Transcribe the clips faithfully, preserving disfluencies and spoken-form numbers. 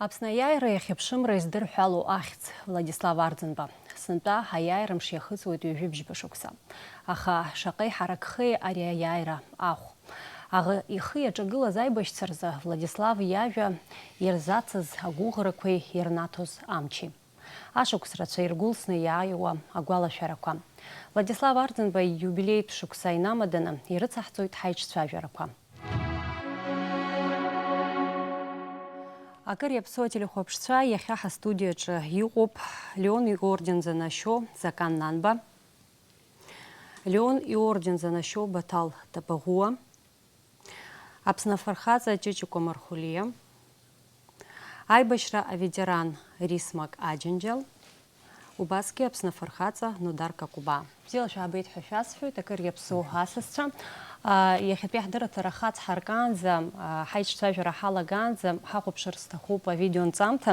Аԥсны аиааира иахьыԥшымра издырҳәалоу ахьӡ, Владислав Арӡынба. Сынтәа аиааира мш иахыҵуеит ҩажәи бжьба шықәса. Аха шаҟа иҳаракхеи ари аиааира ахә? Аӷа ихы иаҿагылаз аибашьцәа рзы Владислав иажәа ирзацыз агәыӷрақәеи ирнаҭоз амчи. Ашықәс рацәа иргәылсны иааиуа агәалашәарақәа. Владислав Арӡынба ииубилеитә шықәса инамаданы ирыцаҳҵоит ҳаиҿцәажәарақәа. Акыр иаԥсоу ателехәаԥшцәа, иахьа ҳастудиаҿы иҟоуп Леон иорден занашьоу Закан Нанба, Леон иорден занашьоу Баҭал Тапаӷәуа, Аԥсны афырхаҵа Ҷыҷыкәа Мархәлиа, аибашьра аветеран Рисмак Аџьынџьал, убасгьы Аԥсны афырхаҵа Нодар Какәба. Бзиала шәаабеит ҳәа шәасҳәоит, акыр иаԥсоу асасцәа. А, иахьатәи ҳдырраҭара хацҳаркаанӡа, а, ҳаиҿцәажәара ҳалагаанӡа, ҳахәаԥшыр сҭахуп авидеонҵамҭа.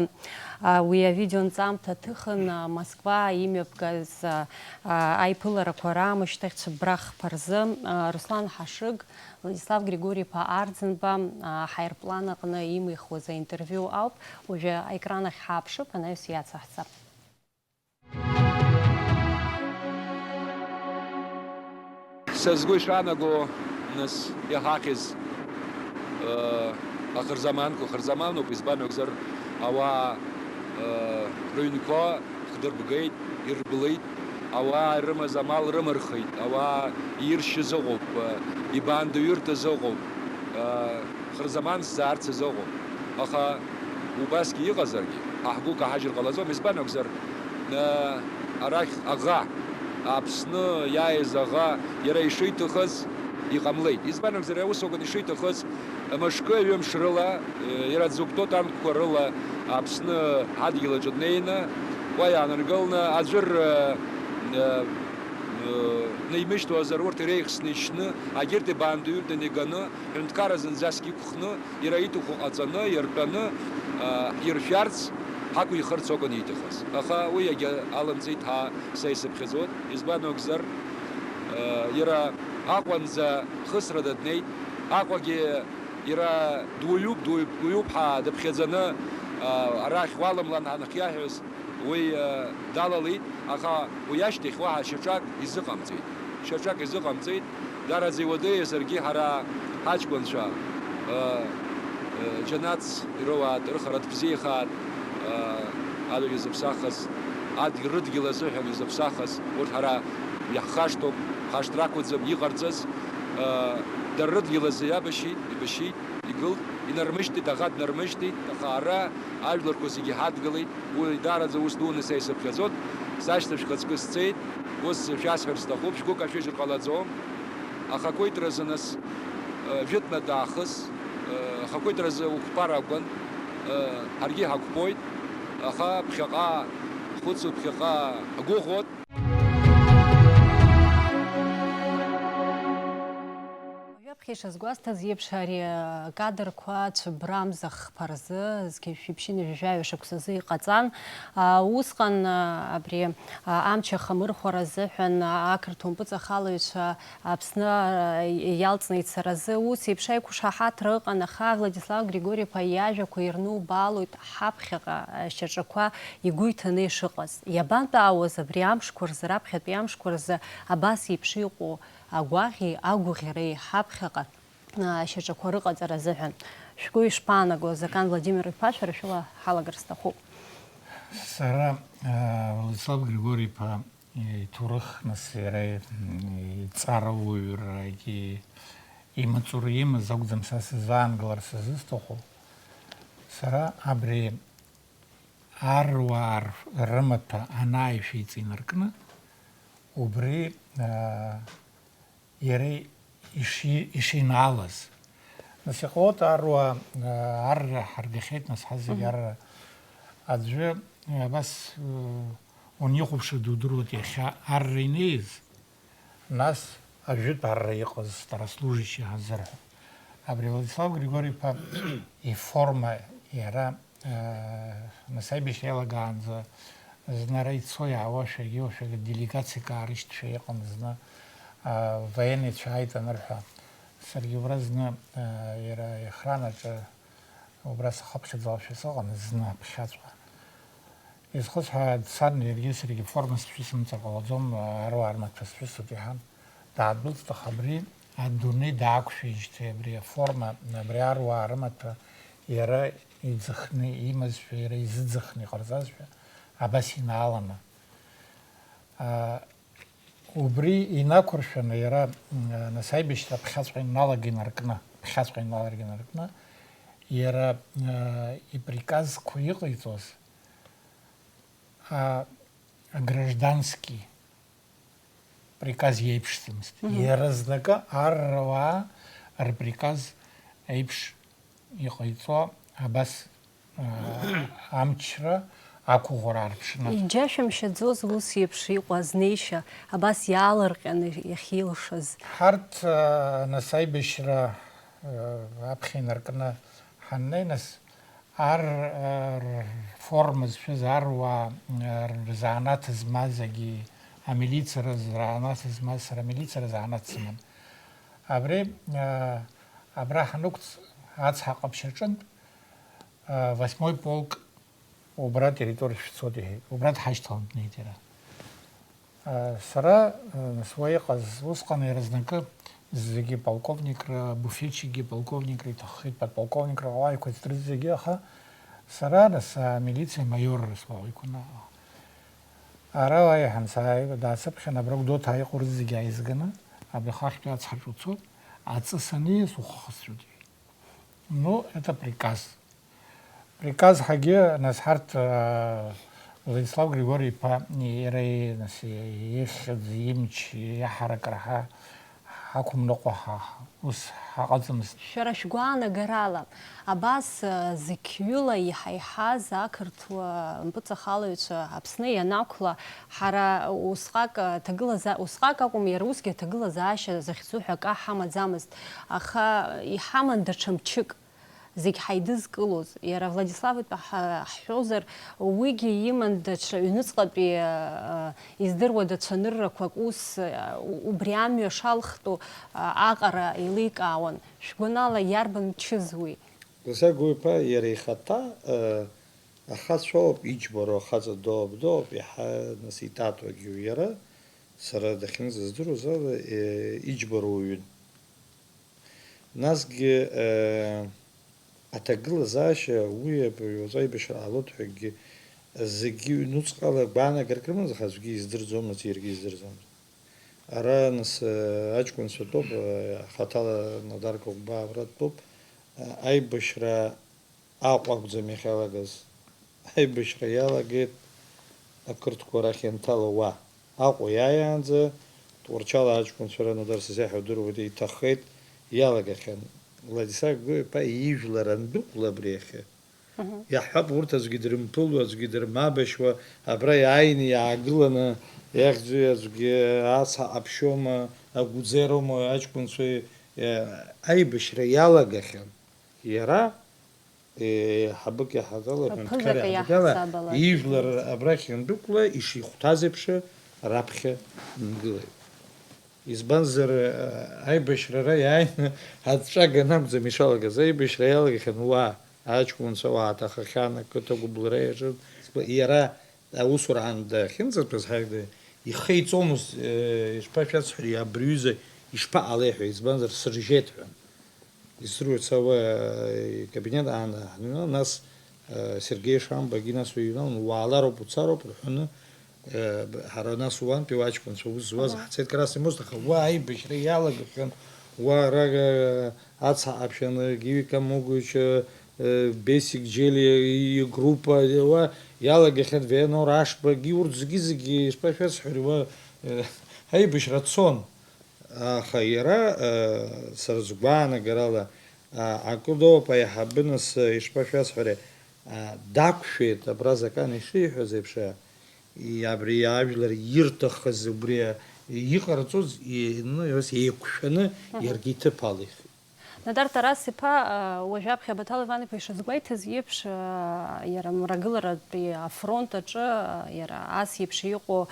А, уи авидеонҵамҭа ҭыхын, а, Москва имҩаԥгаз, а, а, аиԥыларақәа раамышьҭахь Цәыббра хԥа рзы, а, Руслан Ҳашыг, Владислав Григори-иԥа Арӡынба, а, ҳаирплан аҟны имихуаз аинтервиу ауп. Уажәы аекран ахь ҳааԥшып, анаҩс иацаҳҵап. Са сгәы ишаанаго, нас, иахьахьыз, э, ахырзаманқәа хырзамануп, избан акәзар, ауаа, э, рыҩнқәа хдырбгеит, ирблит, ауаа ирымаз амал рымырхит, ауаа иршьыз ыҟоуп, э, ибаандаҩыртыз ыҟоуп, э, хырзаман сзаарц азы ыҟоуп. Аха убасгьы иҟазаргьы, ҳа ҳгәы каҳажьыр ҟалаӡом, избан акәзар, э, арахь аӷа, Аԥсны иааиз аӷа, иара ишиҭахыз иҟамлеит. Избан акәзар, аус акәын ишиҭахыз, мышкы ҩымш рыла, э, иара дзықәтәоу танкқәа рыла Аԥсны ҳадгьыл аҿы днеины, уа иааныркыланы, аӡәыр, э, э, э, неимышьҭуазар, урҭ иреихсны ишьны, агьырҭ ибаандаҩыртәын иганы, ҳәынҭқарра зынӡаск иқәхны, иара иҭаху ҟаҵаны, иартәаны, а, ҳиршәарц, ҳақәихырц акәын ииҭахыз. Аха уи иагьа алымҵит ҳәа са исыԥхьаӡоит. Избан акәзар, а, иара Аҟәанӡа хысрада днеит. Аҟәагьы иара дуаҩуп, дуаҩуп, дуаҩуп ҳәа дыԥхьаӡаны, а, арахь уалымлан ҳанахьиаҳәоз, уи, э, далалеит, аха уи ашьҭахь уаҳа шьаҿак изыҟамҵеит. Шьаҿак изыҟамҵеит, дараӡа иуадаҩызаргьы ҳара ҳаҷкәынцәа, э, э, џьанаҭс ирыуаат, рыхараҭ бзиахаат, э, адагьы зыԥсахыз, адгь-, рыдгьыл азыҳәан изыԥсахыз, урҭ ҳара иаҳхашҭуп, хашҭра ақәӡам иҟарҵаз, э, дара рыдгьыл азы иабашьит, ибашьит, игылт, инармышьҭит, аӷа днармышьҭит, аха ара ажәларқәа зегьы ҳадгылеит. Уи даараӡа ус дуны са исыԥхьаӡоит. Сашьцәа шәхаҵкы сцеит. Ус шәасҳәар сҭахуп, шәгәы кашәыжьыр ҟалаӡом. Ахақәиҭразы нас, э, жәытәнатә аахыс, э, ахақәиҭразы уқәԥар акәын, э, ҳаргьы ҳақәԥоит, аха ԥхьаҟа ҳхәыцуеит, ԥхьаҟа ҳгәыӷуеит. Уажәаԥхьа ишазгәасҭаз еиԥш, ари акадрқәа Цәыббра амза хԥа рзы, зқьи жәшәи ԥшьынҩажәи жәаҩа шықәсазы иҟаҵан. А, усҟан, а, абри, а, амч ахамырхәара азыҳәан, а, ақырҭуа мпыҵахалаҩцәа Аԥсны, а, иалҵны ицаразы ус еиԥш аиқәшаҳаҭра ыҟан, аха Владислав Григори-иԥа иажәақәа ирнубаалоит ҳаԥхьаҟа, а, шьаҿақәа игәы иҭаны ишыҟаз. Иабантәаауаз абри амшқәа рзы, раԥхьатәи амшқәа рзы абас еиԥш иҟоу агәаӷьи агәыӷьреи ҳаԥхьаҟа, а, шьаҿақәа рыҟаҵара азыҳәан. Шәгәы ишԥаанаго, Закан Владимир-иԥа, шәара шәыла ҳалагар сҭахуп. Сара, а, Владислав Григори-иԥа иҭоурых, нас, иара, м, иҵарауаҩрагьы, имаҵура имаз акәӡам са сызаангалар сызысҭаху. Сара абри аруаа р-, рымаҭәа анааишәиҵ инаркны, убри, а, иара иши-, ишинаалаз. Нас иҟалоит аруаа, а, арра ҳаргахьеит, нас ҳазегь арра. Аӡәы, а, абас, а, унихәаԥшыр дудыруеит иахьа арра инеиз, нас ажәытә арра иҟаз старослужащие ҳазырҳәо. Абри Владислав Григори-иԥа иформа иара, э, нас аибашьра иалагаанӡа зны ара ицо-иаауашәагьы, уашәагьы делегациак аарышьҭшәа иҟан зны, э, военныйцәа ааит анырҳәа. Саргьы убра зны, э, иара иохран аҿы Убра сахыԥхьаӡалашәа сыҟан зны аԥхьаҵәҟьа. Изхысҳәааз дцан, иаргьы саргьы форма сшәысымҵар ҟалаӡом, аруаа рмаҭәа сшәысуп иҳәан. Даадәылҵт, аха абри адунеи даақәшәеижьҭеи абри аформа, абри аруаа рымаҭәа иара иӡахны имазшәа, иара изыӡахны иҟарҵазшәа абас инааланы. Убри инақәыршәаны иара, м, нас аибашьра ԥхьаҵәҟьа иналага инаркны, ԥхьаҵәҟьа иналага инаркны, иара, м, иприказқәа иҟаиҵоз, а, аграждански приказ иеиԥшӡамызт. Мгм. Иаразнакы аррауаа рприказ еиԥш иҟаиҵо абас, а, амчра ақәыӷәара аарԥшны. Иџьашәымшьаӡоз ус еиԥш иҟоу азнеишьа, абас иаалырҟьаны иахьилшаз. Ҳарҭ, а, нас аибашьра, а, аԥхьа инаркны ҳаннеи, нас ар, а, рформа зшәыз аруаа, а, рзанааҭ змаз, агьи амилициа рзанааҭ змаз, сара амилициа рзанааҭ сыман. Абри, а, абра ҳанықәҵ, ацҳа ҟаԥшь аҿынтә, а, восьмой полк убра атерриториа шәцоит иҳәеит. Убра дҳашьҭалан днеит иара. А, сара, а, нас уа иҟаз усҟан иаразнакы зегьы полковникра, буфетчикгьы полковникра иҭаххеит, подполковникра ҟалаҩқәа зҭрыз зегьы, аха сара, нас, амилициа амаиорра слаҟәиқәан. Ара уа иҳамсааит, даасыԥхьан, абра Гәдоуҭа иҟоу рызегьы ааизганы, абри ахахьтәи ацҳаҿы уцоит, аҵыс аниас ухы хысҵәоит, иҳәеит. Ну, это приказ. Приказ ҳагьы, нас ҳарҭ, а, Владислав Григори-иԥа иара и-, нас и-, ихьӡ, имч, иаҳаракра ҳа-, ҳақәымныҟәо ҳа-, ус ҳаҟаӡамызт. Шәара шәгәаанагарала, абас, а, зықьҩыла иҳаиҳаз ақырҭуа мпыҵахалаҩцәа Аԥсны ианақәла, ҳара усҟак, а, ҭагылазаа-, усҟак акәым, иара усгьы аҭагылазаашьа захьӡу ҳәа акы ҳамаӡамызт, аха иҳаман даҽа мчык. Зегь ҳаидызкылоз, иара Владислав итәы ҳа-, ҳҳәозар, уигьы иман даҽа ҩныҵҟатәи, а, а, издыруада цәаныррақәак ус, а, у-, убри амҩа шалхтәу, а, аҟара еиликаауан. Шәгәанала, иарбан мчыз уи? Ласа Гәыҩ-иԥа иара ихаҭа, а, ахацәа ауп иџьбароу, ахаҵа доуп, доуп, иаҳа нас итатоугьы иара, сара дахьынӡаздыруаз ала, е, иџьбароу уаҩын. Насгьы, э, аҭагылазаашьа уи абри уаҵәы аибашьра ҟалоит ҳәагьы зегьы ҩнуҵҟала гәаанагарак рымаз, аха аӡәгьы издырӡомызт, иаргьы издырӡомызт. Ара, нас, э, аҷкәынцәа тәоуп, э, хаҭала Нодар Кәыкәбаа абра дтәоуп, э, аибашьра Аҟәа акәӡам иахьалагаз. Аибашьра иалагеит ақырҭқәа рахь ианҭала уа. Аҟәа иааиаанӡа, Тҟәарчал аҷкәынцәа раны дарсызеиҳәа удыруеит, иҭаххеит, иалагахьан. Владислав Гәыҩ-иԥа ижәлар андәықәла абри иахьа. Мгм. Иаҳҳәап, урҭ аӡәгьы дрымԥыло, аӡәгьы дырмабашьуа, абра иааины иаагыланы, иахьӡу аӡәгьы ацҳа ҟаԥшьома, агәӡероума, аҷкәынцәа, е, аибашьра иалагахьан. Иара еиҳабык иаҳагала, аҳәынҭқар иаҳагала, ижәлар абрахь иандәықәла, ишихәҭаз еиԥш, раԥхьа днагылеит. Избанзар, аибашьра ара иааины аҵәҵәага анакәӡам ишалагаз, аибашьра иалагахьан уа, аҷкәынцәа уааҭахахьан, ақыҭа гәыблра иаҿын. Иара аусура аан дахьынӡатәаз, ҳаи, ихы иҵомызт, э, ишԥашәасҳәари, абри аҩыза ишԥаҟалеи ҳәа, избанзар, сыржьеит ҳәа. Издыруеит, са уа, э, икабинет аан ҳныҩналан, нас, э, Сергеи Шамбагьы нас уи иҩналан, уаалароуп, уцароуп рҳәоны, э, ҳара нас уантәи уаҷкәынцәа ус зуаз ҳцеит, Красный мост, аха уа аибашьра иалагахьан, уа ара, э, Ацҳа Ҟаԥшьан, Гиви Камугович, э, Бесик Џьелиа игруппа, уа иалагахьан Веанор Ашбагьы, урҭ зегьы-зегьы, ишԥашәасҳәари, уа, э, аибашьра цон. Аха иара, э, сара сгәаанагарала, а, акы доуп аиҳабы нас, э, ишԥашәасҳәари, а, дақәшәеит абра Закан ишиҳәаз еиԥш, а, и-, абри ажәлар ирҭахыз, убри, а, иҟарҵоз, и-, ну, ус еиқәшәаны, мгм, иаргьы иҭыԥ алихит. Нодар Тарас-иԥа, а, уажә аԥхьа Баҭал Иван-иԥа ишазгәеиҭаз еиԥш, а, иара Мрагыларатәи афронт аҿы, а, иара ас еиԥш иҟоу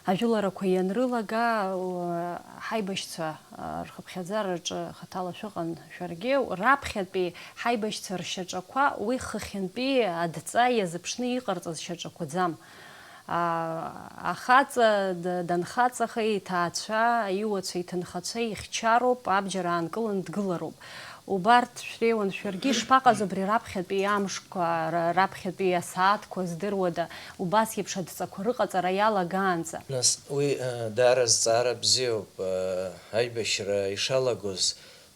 Ажәыларақәа ианрылага, ҳаибашьцәа рхыԥхьаӡараҿы хаҭала шәыҟан шәаргьы, раԥхьатәи ҳаибашьцәа ршьаҿақәа уи хыхьынтәи адҵа иазыԥшны иҟарҵаз шьаҿақәаӡам. Ахаҵа данхаҵаха, иҭаацәа, иуацәа, иҭынхацәа ихьчароуп, абџьар аанкылан дгылароуп. Убарҭ шәреиуан шәаргьы, ишԥаҟаз убри раԥхьатәи амшқәа, раԥхьатәи асааҭқәа здыруада, убас еиԥш адҵақәа рыҟаҵара иалагаанӡа? Нас, уи даара зҵаара бзиоуп. Аибашьра ишалагоз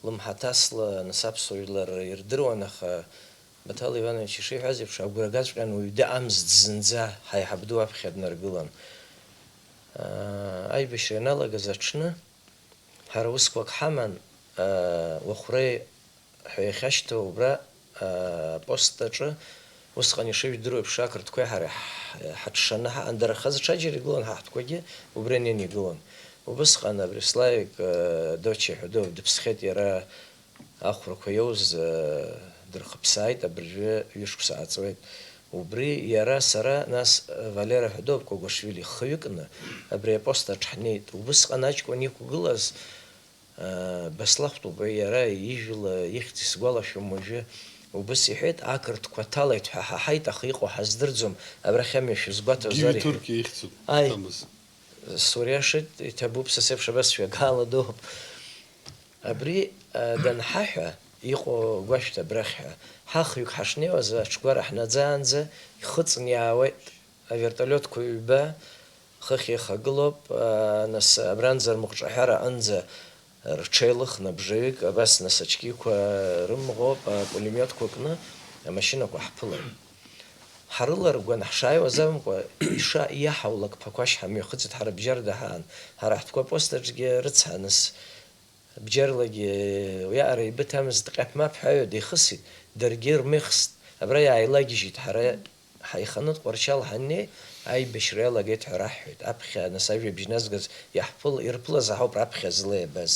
лымҳаҭасла, нас, аԥсуа жәлар ирдыруан, аха Баҭал Иванович ишиҳәаз еиԥш, агәра гаҵәҟьан уаҩ дыҟамызт зынӡа, ҳаиҳаб ду аԥхьа днаргылан. Аибашьра ианалагаз аҽны, ҳара усқәак ҳаман, Уахәреи ҳәа иахьашьҭоу убра, апост аҿы, усҟан ишыжәдыруа еиԥш, ақырҭқәеи ҳареи ҳ-, ҳаҽшаны ҳаҟан, дара хазы ҽаџьара игылан ҳа ҳтәқәагьы, убри анеины игылан. Убысҟан абри Славик, Доча ҳәа ду дыԥсхьеит, иара ахәрақәа иоуз, дырхыԥсааит, абыржәы ҩышықәса ааҵуеит. Убри иара, сара, нас Валера ҳәа доуп Кәагәашвили, хҩыкны абри апост аҿ ҳнеит. Убысҟан аҷкәын иқәгылаз, Баслахәтәуп, иара ижәла ихьӡ исгәалашәом уажәы. Убыс иҳәеит, ақырҭқәа ҭалеит ҳәа ҳаҳаит, аха иҟоу ҳаздырӡом, абрахь амҩа шәызгәаҭозар, Гиви иҳәеит. Ҭуркиа ихьӡуп, Аи, Ҭамыз. Суриашеит, иҭабуп, са сеиԥш абас шәҩагала дууп. Абри, а, данҳаҳәа, иҟоу гәашәҭа абрахь ҳәа, ҳахҩык ҳашнеиуаз аҽгәара ҳнаӡаанӡа ихыҵны иаауеит авертолиотқәа ҩба, хыхь еихагылоуп, а, нас абранӡа рмыҟҿаҳәара аҟынӡа рҽеилыхны бжаҩык, абас нас ачкиқәа рымӷоуп, апулемиотқәа кны амашьынақәа ҳԥылеит. Ҳарыларгәан ҳшааиуаз акәымкәа, иша-, иаҳаулак Ԥақәашь ҳамҩахыҵит, ҳара бџьарда ҳаан. Ҳара ҳтәқәа апост аҿгьы рыцҳаныс, бџьарлагьы уиаҟара еибыҭамызт, ҟьаԥ-маԥ ҳәа аҩада ихысит, даргьы рмыхст, абра иааилагьежьит, ҳара ҳаиханы Тҟәарчал ҳаннеи, аибашьра иалагеит ҳәа раҳҳәеит. Аԥхьа, нас, ажәабжь назгаз иаҳԥыл-, ирԥылаз ҳауп раԥхьа зыла иабаз.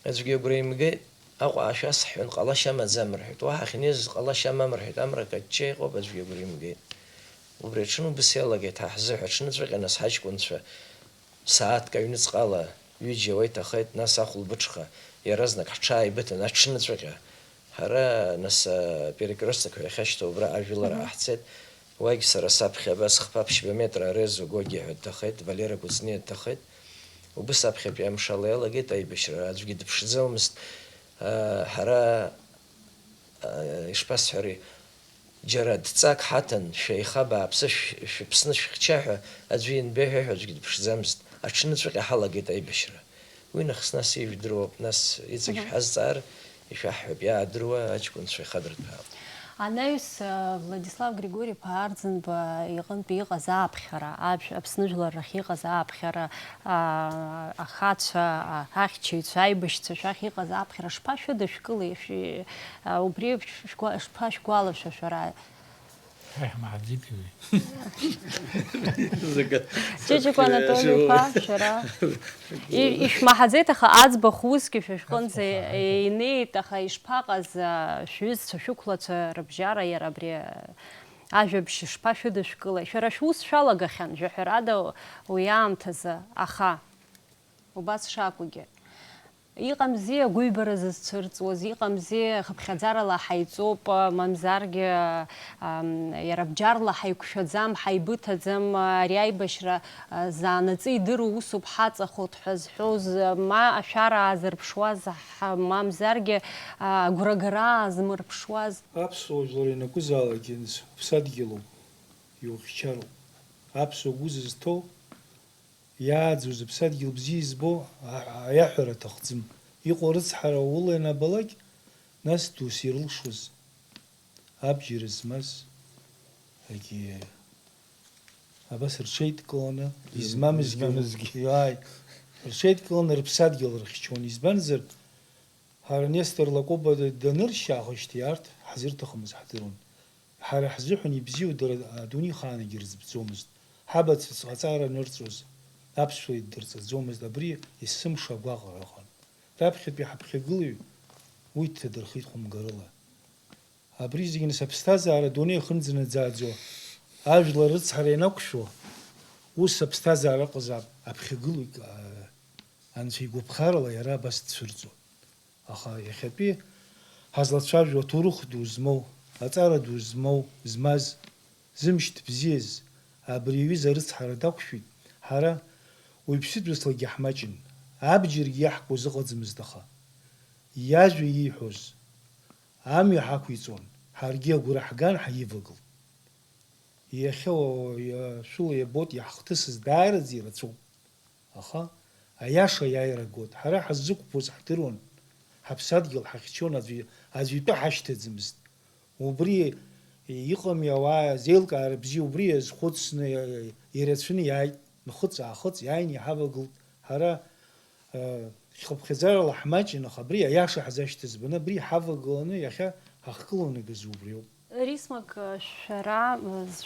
Аӡәгьы агәра имгеит, Аҟәа аашәасҳәан, ҟалашьа амаӡам рҳәеит. Уаҳа ахьнеиз ҟалашьа амам рҳәеит, амра каҷҷа иҟоуп, аӡәгьы агәра имгеит. Убри аҽны убыс иалагеит ҳа ҳзыҳәа, аҽныҵәҟьа нас ҳаҷкәынцәа сааҭк аҩныҵҟала ҩыџьа уа иҭахеит, нас ахәылбыҽха иаразнак ҳҽааибыҭан аҽныҵәҟьа. Ҳара, нас, а, перекресток ҳәа иахьашьҭоу убра ажәылара Мгм. ҟаҳҵеит. Уагь сара саԥхьа абас хԥа ԥшьба метра арезу Гоги ҳәа дҭахеит, Валера Кәыҵниа дҭахеит. Убыс аԥхьатәи амшала иалагеит аибашьра, аӡәгьы дыԥшӡомызт. А, ҳара, а, ишԥасҳәари, џьара дҵак ҳаҭан, шәеиха бааԥсы, шә-, шәыԥсны шәыхьча ҳәа аӡәы ианбеиҳәа ҳәа аӡәгьы дыԥшӡамызт. Аҽныҵәҟьа ҳалагеит аибашьра. Уи нахыс-нас ижәдыруа ауп, нас иҵегь Мгм. шәҳазҵаар, ишәаҳҳәап, иаадыруа аҷкәынцәа ихадырҭәаауп. Анаҩс, а, Владислав Григори-иԥа Арӡынба иҟынтә иҟаз ааԥхьара, аԥшә-, Аԥсны жәлар рахь иҟаз ааԥхьара, а, ахацәа, а, ахьчаҩцәа, аибашьцәа шәахь иҟаз ааԥхьара шԥашәыдышәкылеи, шәи-, а, убри шәгәа-, шԥашәгәалашәа шәара? Ҳа иҳамаҳаӡеит уи. Ҷыҷыкәа Анатоли-иԥа, шәара? И-, ишәмаҳаӡеит, аха аӡбахә усгьы шәа шәҟынӡа Аӡбахә, аҳ, инеит, аха ишԥаҟаз, а, шәҩызцәа, шәықәлацәа рыбжьара иара абри, а, ажәабжь шԥашәыдышәкылеи? Шәара шәус шәалагахьан, жәаҳәарада, уи аамҭазы, аха убас шакәугьы. Иҟамзи агәыҩбара зызцәырҵуаз, иҟамзи хыԥхьаӡарала ҳаиҵоуп, мамзаргьы, ам, иара бџьарла ҳаиқәшәаӡам, ҳаибыҭаӡам, ари аибашьра, а, заанаҵы идыруа усуп ҳаҵахоит ҳәа зҳәоз, ма ашәара аазырԥшуаз, ҳа-, мамзаргьы, а, агәрагара аазмырԥшуаз. Аԥсуа жәлар ианакәызаалакгьы, нас, уԥсадгьылуп, иухьчароуп. Аԥсуа гәы зызҭоу, иааӡоу зыԥсадгьыл бзиа избо а-, аиаҳәара аҭахӡам. Иҟоу рыцҳара ула ианабалак, нас дус ирылшоз, абџьар змаз, егьи абас рҽеидкыланы, М, измамызгьы, измамызгьы. Иааи, рҽеидкыланы рыԥсадгьыл рыхьчон. Избанзар, ҳара Нестор Лакоба даныршьаахижьҭеи арҭ ҳзырҭахымыз ҳдыруан. Ҳара ҳзыҳәан ибзиоу дара адунеи ахаангьы ирыӡбӡомызт. Ҳабацәа зҟаҵара анырҵоз аԥсшәа иддырҵаӡомызт, абри есымша агәаҟра ыҟан. Раԥхьатәи ҳаԥхьагылаҩ уи дҭадырхеит хәымгарыла. Абри зегьы нас аԥсҭазаара адунеи ахынӡанаӡааӡо ажәлар рыцҳара ианақәшәо, Ус аԥсҭазаара ыҟазаап, аԥхьагылоугь, аа, Анцәа игәаԥхарала иара абас дцәырҵуа. Аха иахьатәи ҳазлацәажәо аҭоурых ду змоу, аҵара ду змоу, змаз, зымшьҭ бзиаз абри аҩыза арыцҳара дақәшәеит, ҳара уаҩԥсытәызлагьы ҳмаҷын, абџьаргьы иаҳкуаз ыҟаӡамызт, аха иажәа ииҳәоз амҩа ҳақәиҵон, ҳаргьы агәра ҳган ҳаивагылт. Иахьа уа-, уа-, шәыла иабоит, иаҳхҭысыз даараӡа ирацәоуп. Аха аиаша аиааира гот. Ҳара ҳаззықәԥоз ҳдыруан, ҳаԥсадгьыл ҳахьчон, аӡәы, аӡәы итәы ҳашьҭаӡамызт. Убри иҟами ауаа, зеилкаара бзиа убри иазхәыцны ирацәаны иааит, нхыҵ-аахыҵ иааины иҳавагылт. Ҳара, э, хыԥхьаӡарала ҳмаҷын, аха абри аиаша ҳзашьҭаз баны, абри ҳавагыланы иахьа ҳахькылнагаз убриоуп. Рисмак, шәара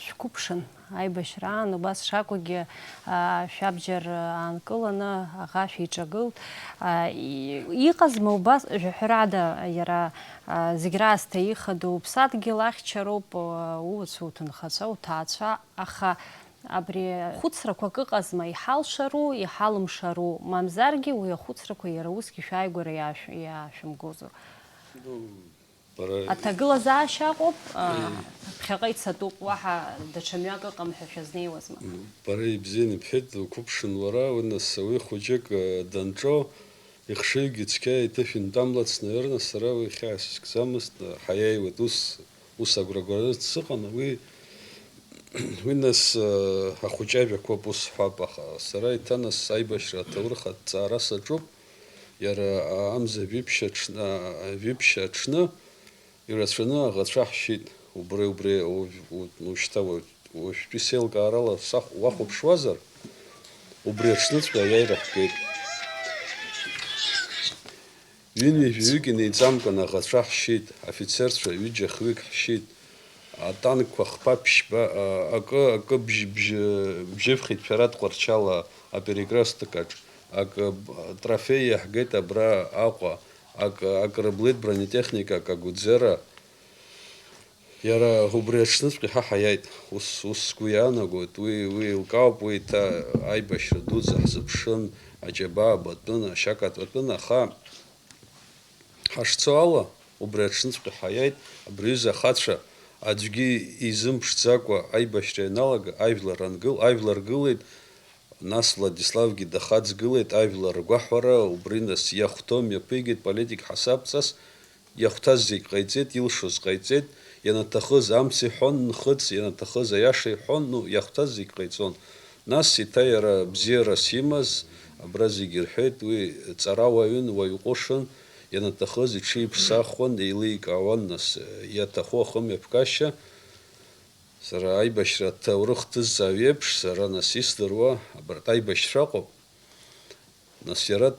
шәқәыԥшын, аибашьраан убас шакәгьы, а, шәабџьар аанкыланы аӷа шәиҿагылт. А, и-, иҟазма убас, жәаҳәарада, иара, а, зегь раасҭа ихадоу уԥсадгьыл ахьчароуп, а, уацәа, уҭынхацәа, уҭаацәа, аха абри хәыцрақәак ыҟазма, иҳалшару, иҳалымшару, мамзаргьы уи ахәыцрақәа иара усгьы шәааигәара иаашә-, иаашәымгозу? Бара Аҭагылазаашьа акәуп, а, Ии. ԥхьаҟа ицатәуп, уаҳа даҽа мҩак ыҟам ҳәа шәазнеиуазма? М, бара ибзианы ибҳәеит, уқәыԥшын уара, уи нас уи хәыҷык, э, данҿо, ихшыҩгьы цқьа иҭышә интәамлац, наверное, сара уи хьаас искӡамызт, э, ҳаиааиуеит, ус, ус агәрагәараҿ сыҟан, уи, уи нас, э, ахәыҷы ажәақәоуп, ус ҳәап, аха сара еиҭа нас аибашьра аҭоурых аҭҵаара саҿуп, иара, а, амза жәиԥшь аҽны, а, жәиԥшь аҽны, Ирацәаны аӷацәа ҳшьит, убри, убри, уажә, у-, ушьҭа уажә, уажәтәи сеилкаарала сахә-, уахәаԥшуазар, убри аҽныҵәҟьа аиааира ҳгеит. Ҩынҩажәаҩык инеиҵамкын аӷацәа ҳшьит, афицерцәа ҩыџьа-хҩык ҳшьит, атанкқәа хԥа-ԥшьба, а, акы, акы бжь-, бжь-, бжьыфхит шәара Тҟәарчал аперекресток аҿ, акы б-, атрофеи иаҳгеит абра Аҟәа, Акы, акы рыблит бронетехника, акы агәӡера. Иара убри аҽныҵәҟьа ҳа ҳаиааит. Ус, ус сгәы иаанагоит. Уи, уи еилкаауп, уи еиҭа аибашьра дуӡӡа ҳзыԥшын, аџьабаа батәын, ашьака атәатәын, аха ҳашцо ала, убри аҽныҵәҟьа ҳаиааит. Абри аҩыза ахацәа аӡәгьы изымԥшӡакәа аибашьра ианалага, ажәлар ангыл, ажәлар гылеит. Нас Владиславгьы дахаҵгылеит ажәлар ргәаҳәара, убри нас иахәҭоу мҩаԥигеит политик ҳасабҵас, иахәҭаз зегь ҟаиҵеит, илшоз ҟаиҵеит, ианаҭахыз амц иҳәон, нхыҵ, ианаҭахыз аиаша иҳәон, ну, иахәҭаз зегь ҟаиҵон. Нас еиҭа иара бзиарас имаз, абра зегь ирҳәеит, уи ҵарауаҩын, уаҩ ҟәышын, ианаҭахыз иҽиԥсахуан, еиликаауан, нас, иаҭаху ахымҩаԥгашьа. Сара аибашьра аҭоурых ҭызҵааҩ еиԥш, сара нас исдыруа, абарҭ аибашьра ыҟоуп. Нас иара,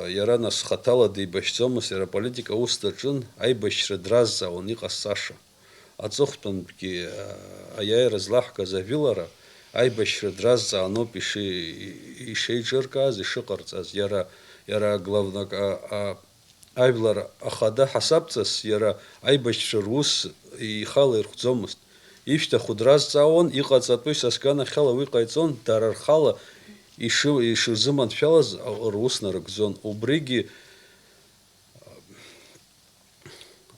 иара нас хаҭала деибашьӡомызт, иара аполитика аус даҿын, аибашьра дразҵаауан иҟасҵаша. Аҵыхәтәантәгьы, а, аиааира злаҳгаз ажәылара, аибашьра дразҵааноуп иши-, ишеиҿыркааз, ишыҟарҵаз. Иара, иара аглавнок-, а, а, Ажәлар ахада ҳасабҵас иара аибашьцәа рус ихала ирхәӡомызт. Ишәҭаху дразҵаауан, иҟаҵатәу са сганахьала уи ҟаиҵон, дара рхала иши-, ишырзыманшәалаз рус нарыгӡон. Убригьы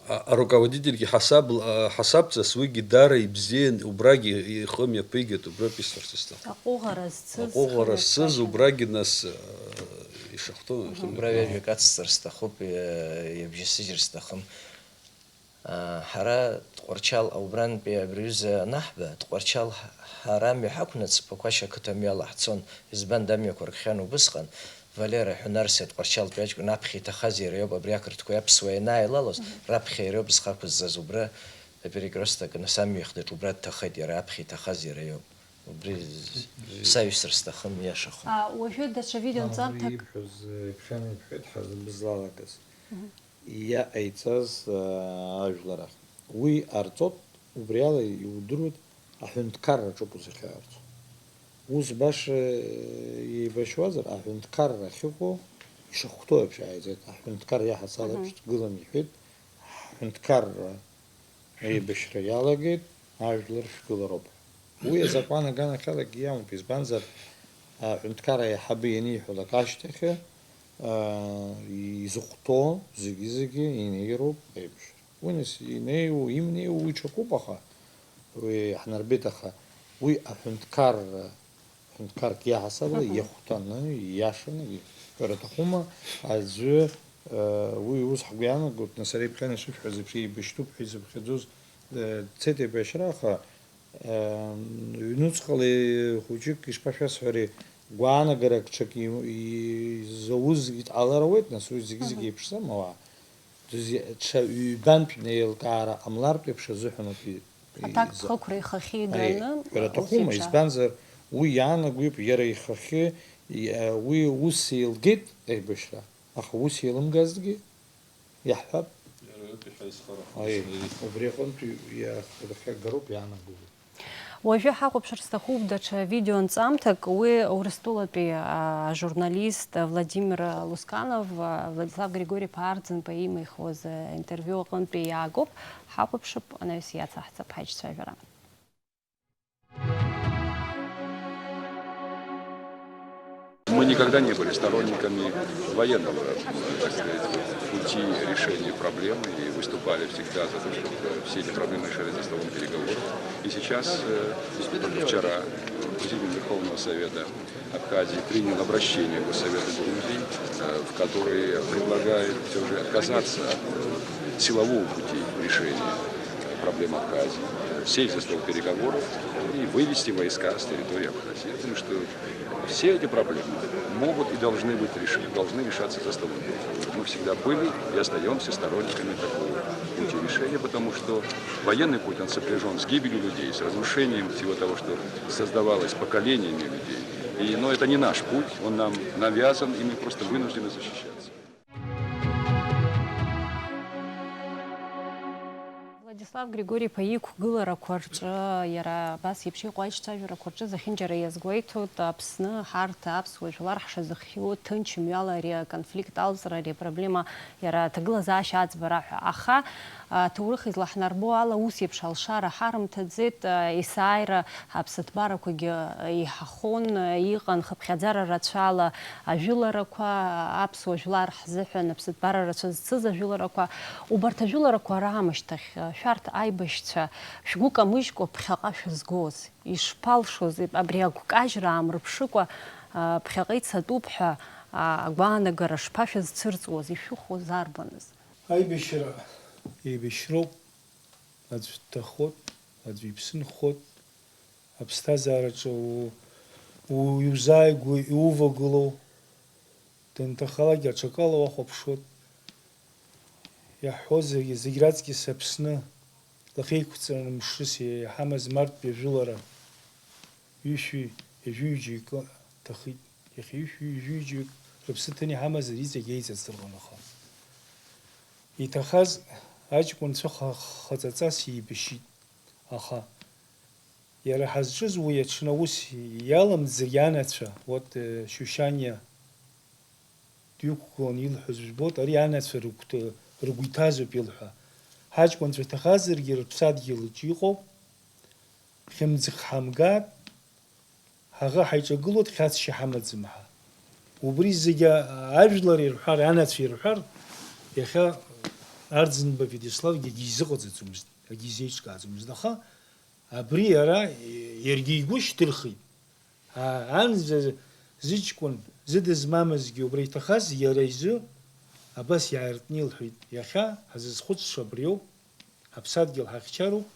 а-, аруководительгьы ҳасаб-, а-, ҳасабҵас уигьы даара ибзиан, убрагьы ихы мҩаԥигеит, убра исҳәарц исҭахуп. Аҟәыӷара зцыз Аҟәыӷара хымҩаԥгашьа. Зцыз убрагьы нас, а, ишахәҭоу, Мгм. Убра ҩажәак ацсҵар сҭахуп, иа-, иабжьасыжьыр сҭахым. А, ҳара Тҟәарчал, убрантәи абри аҩыза анаҳба, Тҟәарчал ҳ-, ҳара амҩа ҳақәнаҵ, Ԥақәашь ақыҭа амҩала ҳцон, избан, амҩақәа ркхьан убысҟан, Валера ҳәа Нарсиа Тҟәарчалтәи аҷкәын аԥхьа иҭахаз иара иоуп, абри ақырҭқәеи аԥсуа ианааилалоз, Мгм. Раԥхьа иара иоуп зхы ақәызҵаз, убра аперекресток, нас амҩа ихдаҿ убра дҭахеит иара, аԥхьа иҭахаз иара иоуп. Убри з-, Бзиа. Саҩсыр сҭахым, иашахо. А, уажәы даҽа видео Ан нҵамҭак. Ибҳәоз, э, ԥхьан ибҳәеит ҳазбызлалагаз. Мгм. Иаҟаиҵаз, э, ажәлар ахь. Уи ҟарҵот, убриала иудыруеит, аҳәынҭқарра аҿоуп ус ахьаарҵо. Ус баша, э, еибашьуазар, аҳәынҭқарра ахьыҟоу ишахәҭоу еиԥш ааиӡеит. Аҳәынҭқар иаҳасаб Мгм. еиԥш дгылан иҳәеит, ҳҳәынҭқарра Аибашьра иалагеит, ажәлар шәгылароуп. Уи азакәан аганахьалагьы иамоуп, избанзар, аҳәынҭқарра аиҳабы ианиҳәалак ашьҭахь, аа, изыхәҭоу зегьы-зегьы инеироуп аибашьра. Уи нас инеиуа, имнеиуа уи ҽакуп, аха уи ҳнарбеит, аха уи аҳәынҭқарра, ҳәынҭқарк иаҳасабала Мгм. иахәҭаны, ииашаны, ҳәара аҭахума, аӡәы, э, уи ус ҳгәы иаанагоит, нас ари ԥхьан ишышәҳәаз еиԥш, еибашьҭуп ҳәа изыԥхьаӡоз, э, дцеит аибашьра, аха, э, ҩнуҵҟала хәыҷык ишԥашәасҳәари, гәаанагарак ҽак и-, изауз иҭҟалар ауеит, нас уи зегьы-зегьы Мгм. еиԥшӡам ауаа. Дызиа-, ҽа ҩбантә неилкаара ҟамлартә еиԥш азыҳәаноуп и-, Аҭакԥхықәра изы-, ихахьы ари, иганы, ҳәара ус аҭахума, еиԥш избанзар, уи иаанаго иоуп, иара ихахьы, и-, уи ус еилгеит аибашьра, аха ус еилымгазҭгьы, иаҳҳәап. Иара иоуп иҳәа изхарахо, Аи, исмеит. Убри аҟынтә иахьагароуп иаанаго. Уажәы ҳахәаԥшыр сҭахуп даҽа видеонҵамҭак, уи Урыстәылатәи, а, ажурналист Владимир Лусканов, а, Владислав Григори-иԥа Арӡынба имихуаз, а, интервиу аҟынтәи иаагоуп, ҳахәаԥшып, анаҩс иацаҳҵап ҳаиҿцәажәара. Мы никогда не были сторонниками военного, так сказать, пути решения проблемы и выступали всегда за то, чтобы все эти проблемы решались за столом переговоров. И сейчас, э, только вчера, э, Президиум Верховного Совета Абхазии принял обращение Госсовета Грузии, э, в которой предлагает все же отказаться от, э, силового пути решения, э, проблем Абхазии, э, сесть за стол переговоров и вывести войска с территории Абхазии. Я думаю, что все эти проблемы могут и должны быть решены, должны решаться за столом переговоров. Мы всегда были и остаемся сторонниками такого пути решения, потому что военный путь, он сопряжён с гибелью людей, с разрушением всего того, что создавалось поколениями людей. И, но это не наш путь, он нам навязан, и мы просто вынуждены защищаться. Владислав Григори-иԥа иқәгыларақәа рҿы, иара абас еиԥш иҟоу аиҿцәажәарақәа рҿы зехьынџьара иазгәеиҭоит, Аԥсны, ҳарҭ аԥсуа жәлар ҳшазыхиоу, ҭынч мҩала ари аконфликт алҵра, ари апроблема иара аҭагылазаашьа аӡбара ҳәа. Аха, а, аҭоурых излаҳнарбо ала, ус еиԥш алшара ҳарымҭаӡеит, а, есааира аԥсыҭбарақәагьы, а, иҳахон, а, иҟан хыԥхьаӡара рацәала ажәыларақәа, аԥсуа жәлар ҳзыҳәан аԥсыҭбара рацәа зцыз ажәыларақәа. Убарҭ ажәыларақәа раамышьҭахь, а, шәарҭ аибашьцәа шәгәы камыжькәа ԥхьаҟа шәызгоз, ишԥалшоз, абри агәкажьра аамырԥшыкәа, а, ԥхьаҟа ицатәуп ҳәа, а, агәаанагара шԥашәызцәырҵуаз, ишәыхәоз арбаныз? Аибашьра еибашьроуп, аӡә дҭахоит, аӡә иԥсы нхоит, аԥсҭазаараҿы у-, у-, иузааигәоу, иувагылоу, данҭахалак аҽакала уахәаԥшуеит. Иаҳҳәо зегьы, зегь раҵкьыс Аԥсны лахьеиқәҵаны мшыс иҳамаз мартәи ажәылара ҩышәи ҩажәи ҩыџьа икы ҭахит. Иахьа ҩышәи ҩажәи ҩыџьа рыԥсы ҭаны иҳамазар иҵегь еиҵаҵырҟьон, аха иҭахаз аҷкәынцәа ха-, хаҵаҵас еибашьит. Аха иара ҳазҿыз уи аҽны аус иаламӡыр ианацәа, вот, э, Шьушьаниа диқәгыланы илҳәоз жәбоит, ари анацәа рыгәҭа-, рыгәы иҭазоуп илҳәа. Ҳаҷкәынцәа иҭахазаргьы рыԥсадгьыл аҿы иҟоуп, хьымӡӷ ҳамгар, ҳаӷа ҳаиҿагылоит хьаҵшьа ҳамаӡам ҳәа. Убри зегьы ажәлар ирҳәар, анацәа ирҳәар, иахьа Арӡынба Виадиславгьы акгьы изыҟаҵаӡомызт, акгьы изеиҿкааӡомызт, аха абри иара, иаргьы игәы шьҭырхит. А, анӡа зыҷкәын, зыда змамызгьы убра иҭахаз иара изы абас иааиртны илҳәеит, иахьа ҳазызхәыцша абриоуп, ҳаԥсадгьыл ҳахьчароуп,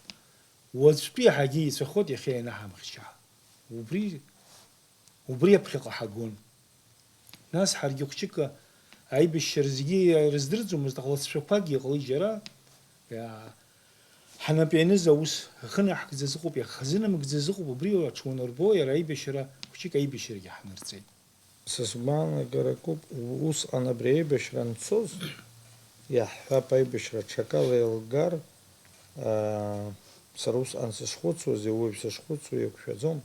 уаҵәтәи ҳагьы еицәахоит иахьа ианаҳамхьча ҳәа. Убри, убри аԥхьаҟа ҳагон. Нас ҳаргьы хәҷык аибашьра зегьы ирыздырӡомызт, аха лҵшәақәакгьы ҟалеит џьара, иа-, ҳнап ианыз аус ахьынҳкӡаз ыҟоуп, иахьҳазынамгӡаз ыҟоуп, убри аҽуанарбо, иара аибашьра, хәҷык аибашьрагьы ҳнарҵеит. Сызгәаанагара акоуп, усҟан абри аибашьра анцоз, иаҳҳәап, аибашьра аҽакала еилгар, аа, сара усҟан сышхәыцуаз, уажә сышхәыцуа иақәшәаӡом.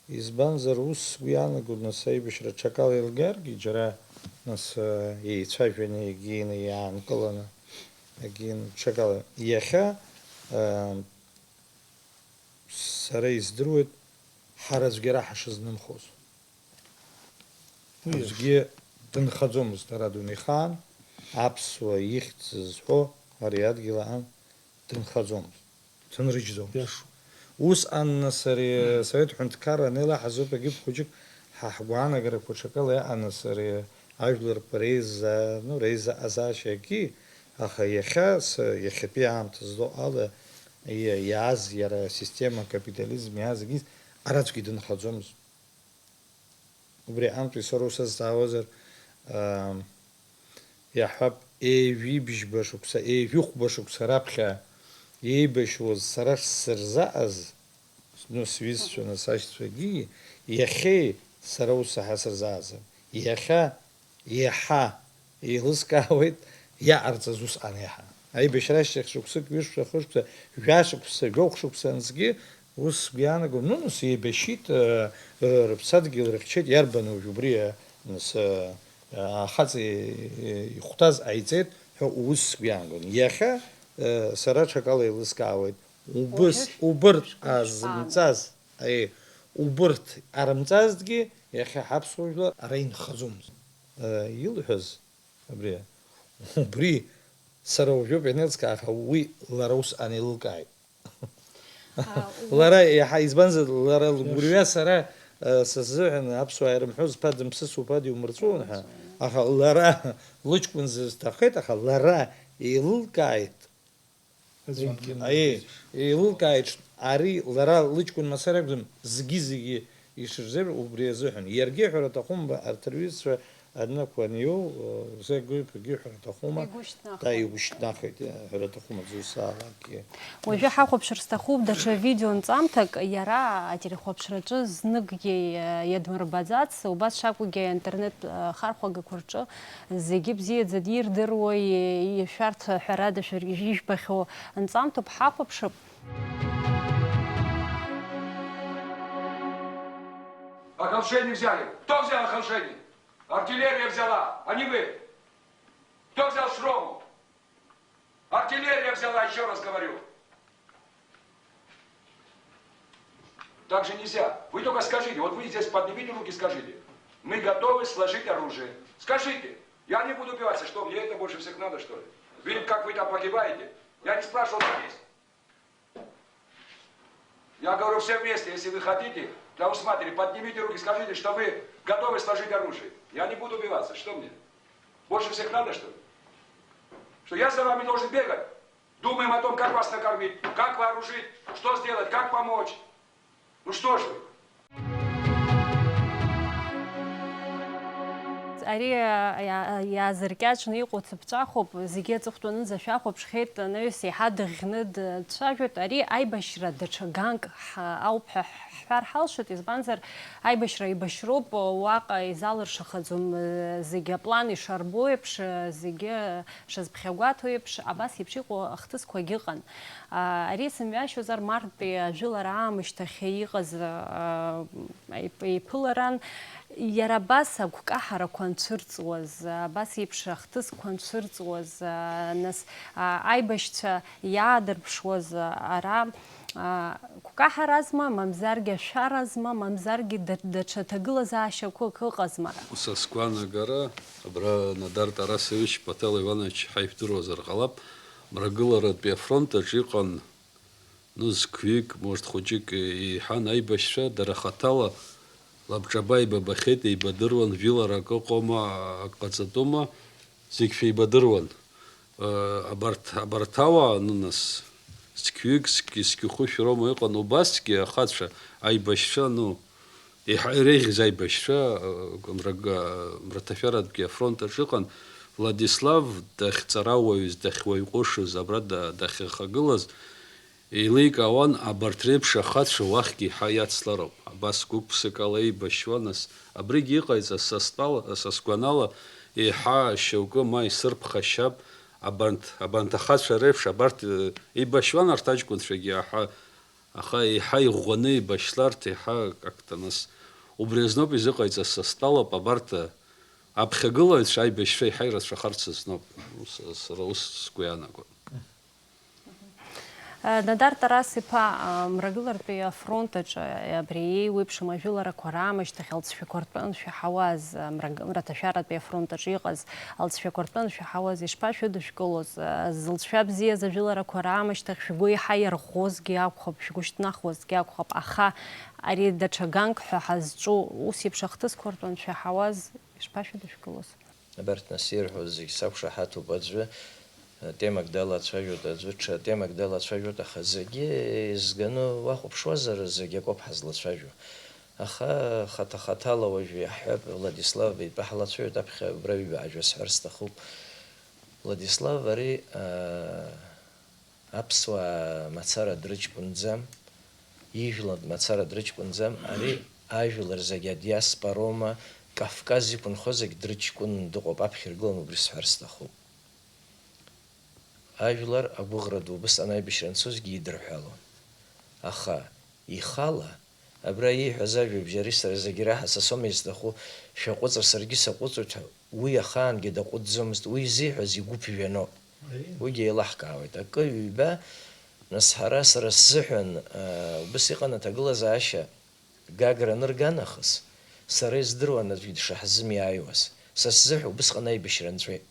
Избанзар, ус сгәы иаанагоит, нас аибашьра аҽакала еилгаргьы, џьара, нас, э, еицәажәаны, егьины, иаанкыланы, егьин-, ҽакала. Иахьа, э, Сара издыруеит, ҳара аӡәгьы ара ҳашызнымхоз. Уи Аӡәгьы дынхаӡомызт ара адунеихаан, аԥсуа ихьӡ зҳәо ари адгьыл аан дынхаӡомызт. Дынрыжьӡомызт. Иашоуп. Усҟан нас ари Асовет ҳәынҭқарра анеилаҳаз ауп егьырҭ хәыҷык ҳа ҳгәаанагарақәа ҽакала иаҟан, нас ари ажәларқәа реиза, ну, реизаҟазаашьагьы, аха иахьа, с-, иахьатәи аамҭа злоу ала иа-, иааз иара асистема акапитализм иааз егьыс ара аӡәгьы дынхаӡомызт. Убри аҟынтәи сара усазҵаауазар, аа, иаҳҳәап, ҩажәибжьба шықәса, ҩажәихәба шықәса раԥхьа еибашьуаз сара шсырзааз, ну, сҩызцәа, нас сашьцәагьы, иахьеи сара ус саҳа сырзааӡам. Иахьа, иаҳа еилыскаауеит иаҟарҵаз усҟан иаҳа. Аибашьра ашьҭахь шықәсык, ҩышықәса, хышықәса, жәа шықәса, жәохә шықәса анҵгьы, ус сгәы иаанагом, ну, нас еибашьит, э, э, рыԥсадгьыл рыхьчеит, иарбан уажә убри, э, нас, э, э, ахаҵа, э, ихәҭаз ҟаиҵеит ҳәа ус сгәы иаанагон. Иахьа, э, сара ҽакала еилыскаауеит. Убыс, Уажәы убырҭ шәҟәы азымҵаз, аи, убырҭ арымҵазҭгьы, иахьа ҳаԥсуа жәлар ара инхаӡомызт. Э, илҳәаз абри, убри сара уажәоуп ианеилыскаа, аха уи лара усҟан еилылкааит. А, у- Лара иаҳа, избанзар, лара лгәырҩа сара, э, сазыҳәан, аԥсуаа ирымҳәоз, ԥа дымԥсыц, уԥа диумырҵәуан ҳәа. Аха лара лыҷкәын зысҭахеит, аха лара еилылкааит. Аӡәгьы Аиеи, еилылкааит, ари лара лыҷкәын мацара акәӡам, зегьы-зегьы ишырзеиԥш-, убри азыҳәан. Иаргьы, ҳәара аҭахума, арҭ рҩызцәа адәнақәа аниоу, э, Зегәеиԥагьы, ҳәара аҭахума, Игәышьҭнахуеит. Да, игәышьҭнахуеит, э, ҳәара аҭахума, дзусаалакгьы. Уажәы ҳахәаԥшыр сҭахуп даҽа видео нҵамҭак, иара ателехәаԥшраҿы зныкгьы, э, иадмырбаӡац, убас шакәгьы аинтернет, э, хархәагақәа рҿы зегьы бзиаӡа дирдыруеи, ишәарҭ ҳәарада шәаргьы ижәбахьоу нҵамҭоуп, ҳахәаԥшып. Оглашение взяли. Кто взял оглашение? Артиллерия взяла, а не вы. Кто взял шрому? Артиллерия взяла, ещё раз говорю. Так же нельзя. Вы только скажите, вот вы здесь поднимите руки, скажите: «Мы готовы сложить оружие». Скажите. Я не буду убиваться, что мне это больше всех надо, что ли? Видим, как вы там погибаете. Я не спрашивал за месть. Я говорю, все вместе, если вы хотите, для усмотрения, поднимите руки, скажите, что вы готовы сложить оружие. Я не буду убиваться, что мне? Больше всех надо, что ли? Что я за вами должен бегать? Думаем о том, как вас накормить, как вооружить, что сделать, как помочь. Ну что ж вы? Ари, а, иа-, иаазыркьаҿны иҟоу цыԥҵәахоуп, зегьы аҵыхәтәанынӡа шәахәаԥшхьеит, анаҩс еиҳа дыӷьӷьны дцәажәоит. Ари аибашьра даҽа ганк ҳ-, ауп ҳәа ҳҳәар ҳалшоит, избанзар, аибашьра еибашьроуп, уаҟа изалыршахаӡом, зегьы аплан ишарбо еиԥш, зегьы шазԥхьагәаҭоу еиԥш, абас еиԥш иҟоу ахҭысқәагьы ыҟан. А, ари сымҩашьозар, марттәи ажәылара аамышьҭахь иҟаз, а, еип-, еиԥыларан, иара абас агәкаҳарақәа анцәырҵуаз, абас еиԥш ахҭысқәа анцәырҵуаз, а, нас, а, аибашьцәа иаадырԥшуаз, а, ара, а, гәкаҳаразма, мамзаргьы ашәаразма, мамзаргьы да-, даҽа ҭагылазаашьақәак ыҟазма? Са сгәаанагара, абра Надар Тарасович, Баҭал Иванович ҳаижәдыруазар ҟалап, Мрагыларатәи афронт аҿы иҟан, ну, зқьҩык, может, хәыҷык еиҳан аибашьцәа, дара хаҭала лабҿаба еибабахьеит, еибадыруан, жәыларак ыҟоума, ак ҟаҵатәума, зегь шәеибадыруан. Э, абарҭ, абарҭ ауаа, ну, нас, зқьҩык, зқь-, зқьхәышә роума иҟан, убасгьы ахацәа, аибашьцәа, ну, еиҳа иреиӷьыз аибашьцәа, э, мраг-, э, мраҭашәаратәгьы афронт аҿы ыҟан, Владислав дахьҵарауаҩыз, дахьуаҩ ҟәышыз, абра да-, дахьахагылаз, еиликаауан, абарҭ реиԥш ахацәа уахьгьы еиҳа иацлароуп. Абас гәык-ԥсыкала еибашьуан, нас, абригьы иҟаиҵаз са стәала, са сгәанала, еиҳа шьоукы ма исырԥхашьап, абанҭ, абанҭ ахацәа реиԥш, абарҭ, э, еибашьуан арҭ аҷкәынцәагьы, аха, аха еиҳа иӷәӷәаны еибашьларҭ, еиҳа как-то, нас, убри азноуп изыҟаиҵаз, са стәалоуп, абарҭ, э, аԥхьагылаҩцәа, аибашьцәа еиҳа ирацәахарц азноуп, с-, сара ус сгәы иаанагоит. Надар Тарас-иԥа, Мрагылартәи афронт аҿы абри еиуеиԥшым ажәыларақәа раамышьҭахь алҵшәақәа ртәы аншәаҳауаз, Мраг-, Мраҭашәаратәи афронт аҿы иҟаз алҵшәақәа ртәы аншәаҳауаз ишԥашәыдышәкылоз? Зылҵшәа бзиаз ажәыларақәа раамышьҭахь шәгәы еиҳа иарӷәӷәозгьы акәхап, шәгәы шьҭнахуазгьы акәхап, аха ари даҽа ганк ҳәа ҳазҿу ус еиԥш ахҭысқәа ртәы аншәаҳауаз ишԥашәыдышәкылоз? Абарҭ нас ирҳәо зегь сақәшаҳаҭуп аӡәы, темак далацәажәоит, аӡәы ҽа темак далацәажәоит, аха зегьы еизганы уахәаԥшуазар, зегь акоуп ҳазлацәажәо. Аха хаҭа-хаҭала уажәы иаҳҳәап, Владислав итәы ҳлацәажәоит, аԥхьа убра ҩба ажәа сҳәар сҭахуп. Владислав ари, аа, аԥсуаа мацара дрыҷкәынӡам, ижәлантә мацара дрыҷкәынӡам, ари ажәлар зегь адиаспорома, Кавказ иқәынхо зегь дрыҷкәынан дыҟоуп, аԥхьа иргылан, убри сҳәар сҭахуп. Ажәлар агәыӷра ду убысҟан аибашьра анцозгьы идырҳәалон. Аха ихала, абра ииҳәаз ажәабжь ари сара зегь раҳа са соума изҭаху, шәаҟәыҵра саргьы саҟәыҵуеит ҳәа, уи ахаангьы даҟәыҵӡомызт, уи изиҳәаз игәы ԥжәаноуп. Уигьы еилаҳкаауеит. Акы ҩба, нас ҳара, сара сзыҳәан, аа, убыс иҟан аҭагылазаашьа, Гагра анырга нахыс, сара издыруан аӡәгьы дшаҳзымиааиуаз. Са сзыҳәа убысҟан аибашьра нҵәеит.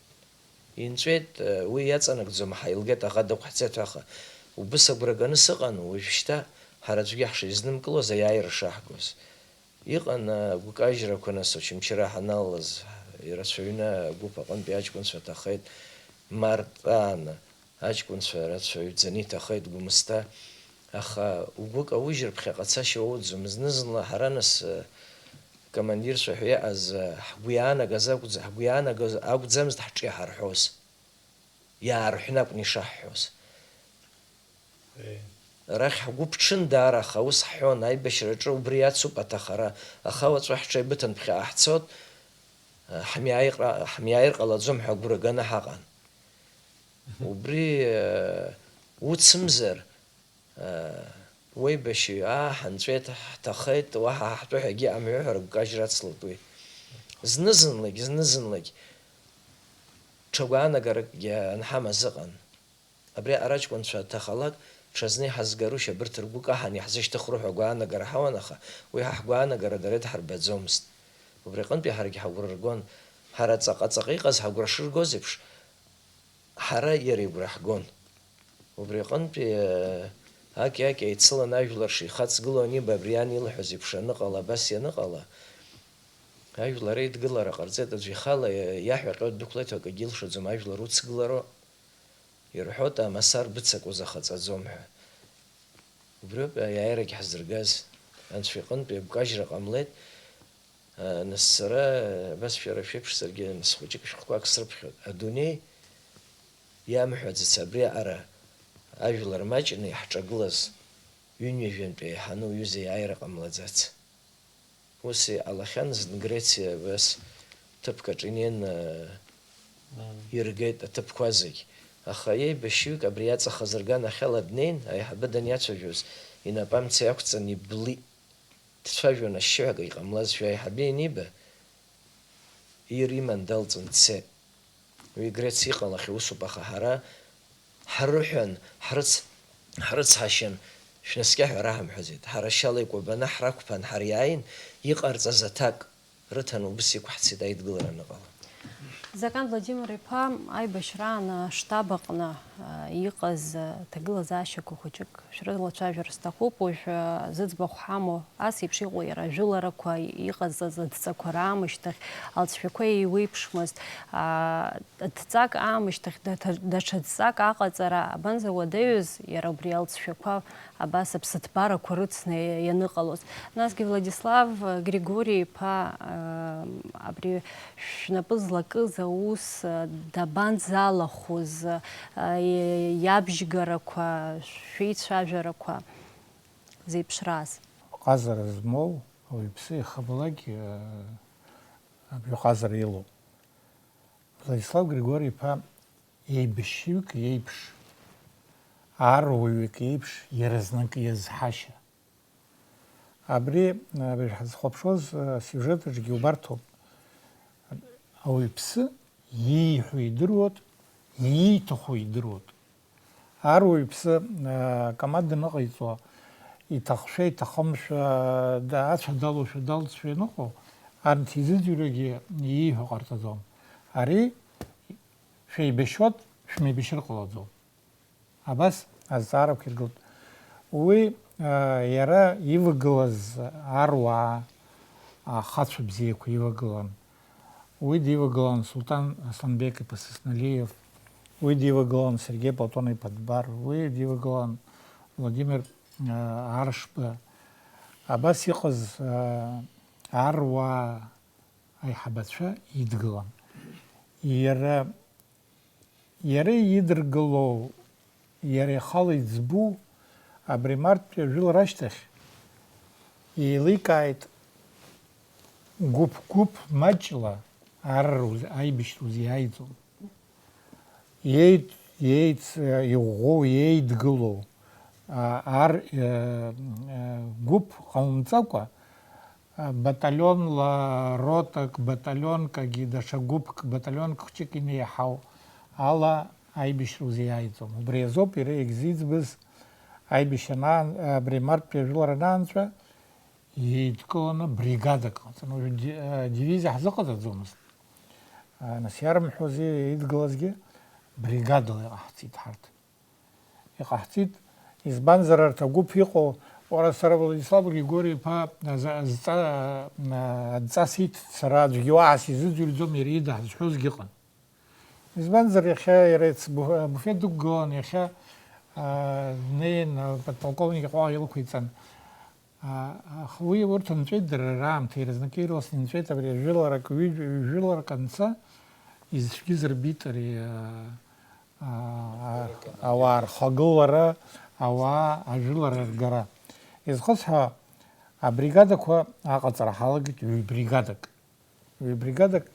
Инҵәеит, уи иаҵанакӡом, ҳаилгеит, аӷа дықәҳцеит ҳәа, аха убыс агәра ганы сыҟан, уажәшьҭа ҳара аӡәгьы ҳшизнымкылоз аиааира шаҳгоз. Иҟан агәкажьрақәа, нас, Очамчыра ҳаналалаз, ирацәаҩны агәыԥ аҟынтәи аҷкәынцәа ҭахеит, март ааны. Аҷкәынцәа рацәаҩӡаны иҭахеит Гәымсҭа, аха угәы каужьыр ԥхьаҟа цашьа уоуӡом. Зны-зынла ҳара нас, э, командирцәа ҳәа иҟаз, э, ҳгәы иаанагаз акәӡ-, ҳгәы иаанагаз акәӡамызт ҳҿы иҳарҳәоз. Иаарҳәны акәын ишаҳҳәоз. Арахь ҳгәы ԥҽын даара, аха ус ҳҳәон, аибашьраҿы убри ацуп аҭахара, аха уаҵәы ҳҽеибыҭан ԥхьаҟа ҳцот, э, ҳмиааир ҟа-, ҳмиааир ҟалаӡом ҳәа агәра ганы ҳаҟан. Убри, э, уцымзар, э, уеибашьҩы, аа, ҳанҵәеит, ҳҭахеит, уаҳа ҳтәы ҳәагьы иҟамҳәо ҳәа рыгәкажьра ацлеит уи. Зны-зынлагь, зны-зынлагь ҽа гәаанагаракгьы анҳамаз ыҟан. Абри араҷкәынцәа ҭахалак, ҽазны иҳазгарушь абырҭ ргәы каҳан иаҳзышьҭыхроу ҳәа агәаанагара ҳауан, аха уи ҳа ҳгәаанагара дара идҳарбаӡомызт. Убри аҟынтәи ҳаргьы ҳагәра ргон, ҳара ҵаҟа-ҵаҟа иҟаз ҳагәра шыргоз еиԥш, ҳара иара игәра ҳгон. Убри аҟынтәи, э, аки-аки еицылан ажәлар шихаҵгылоу аниба, абри иан илҳәаз еиԥш аныҟала, абас ианыҟала, ажәлар реидгылара ҟарҵеит, аӡәы ихала иаҳәа ҟьо ддәықәлеит ҳәа акгьы илшаӡом, ажәлар уцгылароуп. Ирҳәоит, амасар быцакуа захаҵаӡом ҳәа. Убриоуп аиааирагь ҳзыргаз, Анцәа иҟынтә еибкажьра ҟамлеит. Нас сара, абас шәара шәеиԥш саргьы, нас хәыҷык шәҟәқәак срыԥхьоит. Адунеи иамҳәаӡац абри аҟара ажәлар маҷны иаҳҿагылаз ҩынҩажәантәи еиҳаны уҩыза иааира ҟамлаӡац. Ус иҟалахьан зны Грециа абас ҭыԥк аҿы инеины иргеит аҭыԥқәа зегь. Аха еибашьҩык абри иаҵахаз рганахьала днеин, аиҳабы даниацәажәоз, инапы амца иақәҵан иблит. Дцәажәон ашьшьыҳәа акы иҟамлазшәа, аиҳабы ианиба, ир иман далҵын дцеит. Уи Грециа иҟалахьоу усуп, аха ҳара ҳрыҳәан, ҳрыц-, ҳрыцҳашьан, шәнаскьа ҳәа раҳамҳәаӡеит. Ҳара шьала икәабаны ҳрақәԥан, ҳариааин, иҟарҵаз аҭак рыҭан, убыс иқәҳцеит аидгылара аныҟала. Закан Владимир-иԥа, аибашьраан аштаб аҟны, а, иҟаз, а, ҭагылазаашьақәа хәыҷык шәрылацәажәар сҭахуп. Уажә, а, зыӡбахә ҳамоу ас еиԥш иҟоу иара ажәыларақәа, иҟазҵаз адҵақәа раамышьҭахь алҵшәақәа еиуеиԥшмызт. А, дҵак аамышьҭахь даҭа-, даҽа дҵак аҟаҵара абанӡа уадаҩыз, иара убри алҵшәақәа абас аԥсыҭбарақәа рыцны ианыҟалоз. Насгьы Владислав Григори-иԥа, а, абри шәнапы злакыз аус, а, дабанӡалахәыз, а, иабжьгарақәа, шәеицәажәарақәа зеиԥшраз? Ҟазара змоу ауаҩԥсы иахьабалак, а, абри ҟазара илоуп. Владислав Григори-иԥа еибашьҩык иеиԥш, ааруаҩык иеиԥш иаразнак иазҳашьа. Абри, абри ҳазхәаԥшуаз, асиужет аҿгьы убарҭоуп. Ауаҩԥсы ииҳәо идыруеит, ииҭаху идыруеит. Аруаҩԥсы, аа, команда ныҟаиҵо, иҭахшәа, иҭахымшәа, да-, ацәа далоушәа, далҵшәа ианыҟоу, анҭ изыӡырҩрагьы ииҳәо ҟарҵаӡом. Ари шәеибашьуеит, шәмеибашьыр ҟалаӡом. Абас азҵаарақәа иргылт. Уи, аа, иара ивагылаз аруаа, ахацәа бзиақәа ивагылан. Уи дивагылан Сулҭан Асланбек-иԥа Сысналиев, уи дивагылан Сергеи Платон-иԥа Дбар, уи дивагылан Владимир, аа, Аршба. Абас иҟаз, аа, аруаа аиҳабацәа идгылан. Иара, иара идыргыло, иара ихала иӡбу абри марттәи ажәылара ашьҭахь еиликааит гәыԥ-гәыԥ маҷла ар рыз-, аибашьра узиааиӡом. Иеит-, иеиц-, иӷәӷәоу, иеидгылоу, а, ар, э, э, гәыԥ ҟаумҵакәа, а, баталионла, ротак, баталионкагьы, даҽа гәыԥк, баталионк хәҷык инеиҳау ала аибашьра узиааиӡом. Убри азоуп иара егьзиӡбаз аибашьра анаан-, абри марттәи ажәылара анаанҵәа, еидкыланы бригадак ҟаҵан. Уажәы ди-, а, дивизиа ҳзыҟаҵаӡомызт. А, нас иарымҳәозеи, еидгылазгьы бригадала иҟаҳҵеит ҳарҭ. Иҟаҳҵеит, избанзар, арҭ агәыԥ иҟоу, уара, сара Владислав Григори-иԥа аза-, азҵа-, а, адҵа сиҭт сара, аӡәгьы уаҳа сизыӡырҩӡом, иара иида ҳазҳәозгьы ыҟан. Избанзар, иахьа иара ицбу-, абуфеҭ дықәгылан, иахьа, аа, днеин, аподполковник иҟәаҟ илықәиҵан. Аа, аха уи урҭ нҵәеит дара раамҭа, иаразнакы ирласны инҵәеит абри ажәыларак, ҩыжә-, ҩажәыларак анца, изцәгьы зырбеит ари, аа, аа, ауаа рхагылара, ауаа ажәылара ргара. Изхысҳәаауа, абригадақәа аҟаҵара ҳалагеит, ҩ-бригадак. Ҩ-бригадак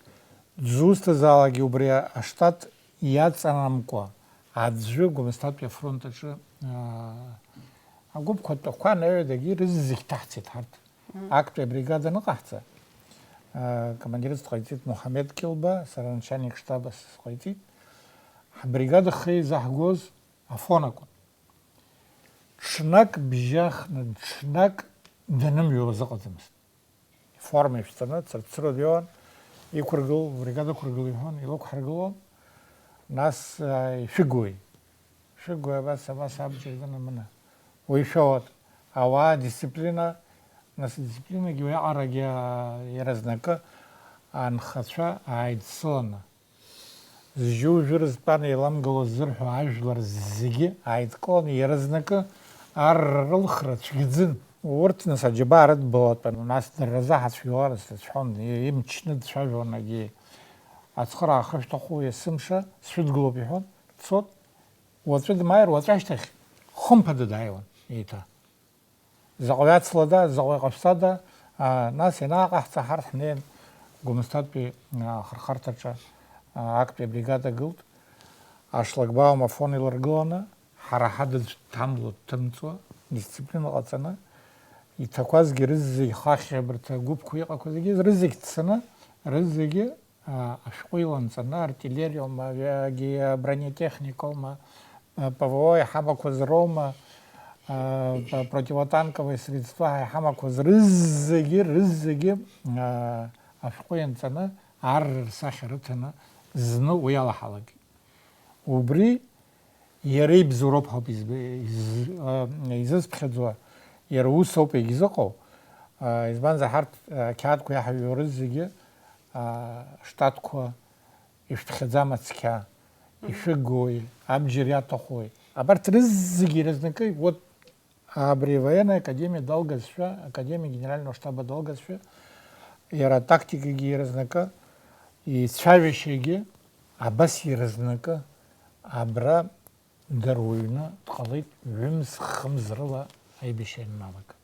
дзусҭазаалакгьы убри аштат иаҵанамкәа аӡәы Гәымсҭатәи афронт аҿы, аа, агәыԥқәа атәақәа анаҩадагьы рызегь ҭаҳцеит ҳарҭ. Мм. Актәи абригада аныҟаҳҵа, аа, командирс дҟаиҵеит Мухамед Кьылба, сара начальник штаба сҟаиҵеит. Ҳбригада хы еизаҳгоз Афон акәын. Ҽнак бжьахны, ҽнак данымҩуаз ыҟаӡамызт. Иформа ишәҵаны, цырцыруа дҩеиуан, иқәыргыл, убригада ықәыргыл иҳәон, илықәҳаргылон, нас, аа, ишәыгуеи? Шәыгуеи абас, абас абџьар данамына? Уи шәоуат. Ауаа дисциплина, нас адисциплинагьы уиаҟарагьы, аа, иаразнакы анхацәа ааидсыланы, зжьу-жәыр зтәан еиламгыло ззырҳәо ажәлар зегьы ааидкыланы иаразнакы арра рылхра цәгьаӡын. Урҭ нас аџьабаа рыдбалатәан, нас дара рзы ҳацәгьоура срыцәҳон, имчны дцәажәон, егьи ацхыраара ахы шәҭаху есымша сшәыдгылоуп иҳәон, дцот, уаҵәы дмааир, уаҵәы ашьҭахь хымԥада дааиуан еиҭа. Заҟаҩ ацлада, заҟаҩ ҟашәҵада, аа, нас ианааҟаҳҵа, ҳарҭ ҳнеин, Гәымсҭатәи, аа, ахырхарҭаҿы, аа, актәи абригада гылт, ашлагбаум Афон иларгыланы, ҳара ҳада аӡә дҭамло, дҭымҵуа, дисциплина ҟаҵаны, иҭақәазгьы рызегь хахьи абарҭ агәыԥқәа иҟақәаз зегьы, рызегь дцаны, рызегьы аа, ашәҟәы иланҵаны, артиллериоума, авиа-, бронетехникоума, а, П В О иҳамақәаз роума, а, п-, противотанковые средства иҳамақәаз рызегьы, рызегьы, аа, ашәҟәы ианҵаны, арра рсахьа рыҭаны, зны уи алаҳалак. Убри Иара ибзоуроуп ҳәа ауп изб-, из-, а, изысԥхьаӡо, иара усоуп егьзыҟоу, а, избанзар, ҳарҭ, а, ақьаадқәа иаҳҩуа рызегьы, а, штатқәа ишәԥхьаӡама цқьа, ишәыгои, абџьар иаҭахуи, абарҭ рызегьы иразнакы, вот, абри военная академиа далгазшәа, академиа генерального штаба далгазшәа, иара атактикагьы иразнакы, ицәажәашьагьы абас иразнакы, абра Дара уҩны дҟалеит, ҩымз-хымз рыла аибашьра ианалага.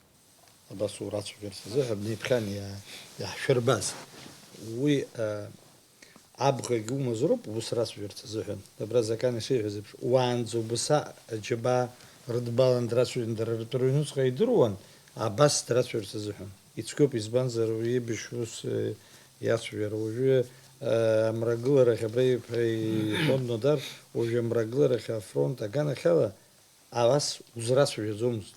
Абас урацәажәарц азыҳәан, бнеиԥхьан иа-, иаҳшәырбаз. Уи, а, абӷагь умазароуп, ус рацәажәарц азыҳәан. Абра Закан ишиҳәаз еиԥш, уаанӡа убаса аџьабаа рыдбалан драцәажәон, дара ртәы рыҩнуҵҟа идыруан, абас драцәажәарц азыҳәан. Ицәгьоуп, избанзар, уи еибашьра ус, э, иацәажәар. Уажәы Амрагыларахь абра иҳәа-, иҳәон Нодар, уажәы амрагыларахь афронт аганахьала абас узрацәажәаӡомызт.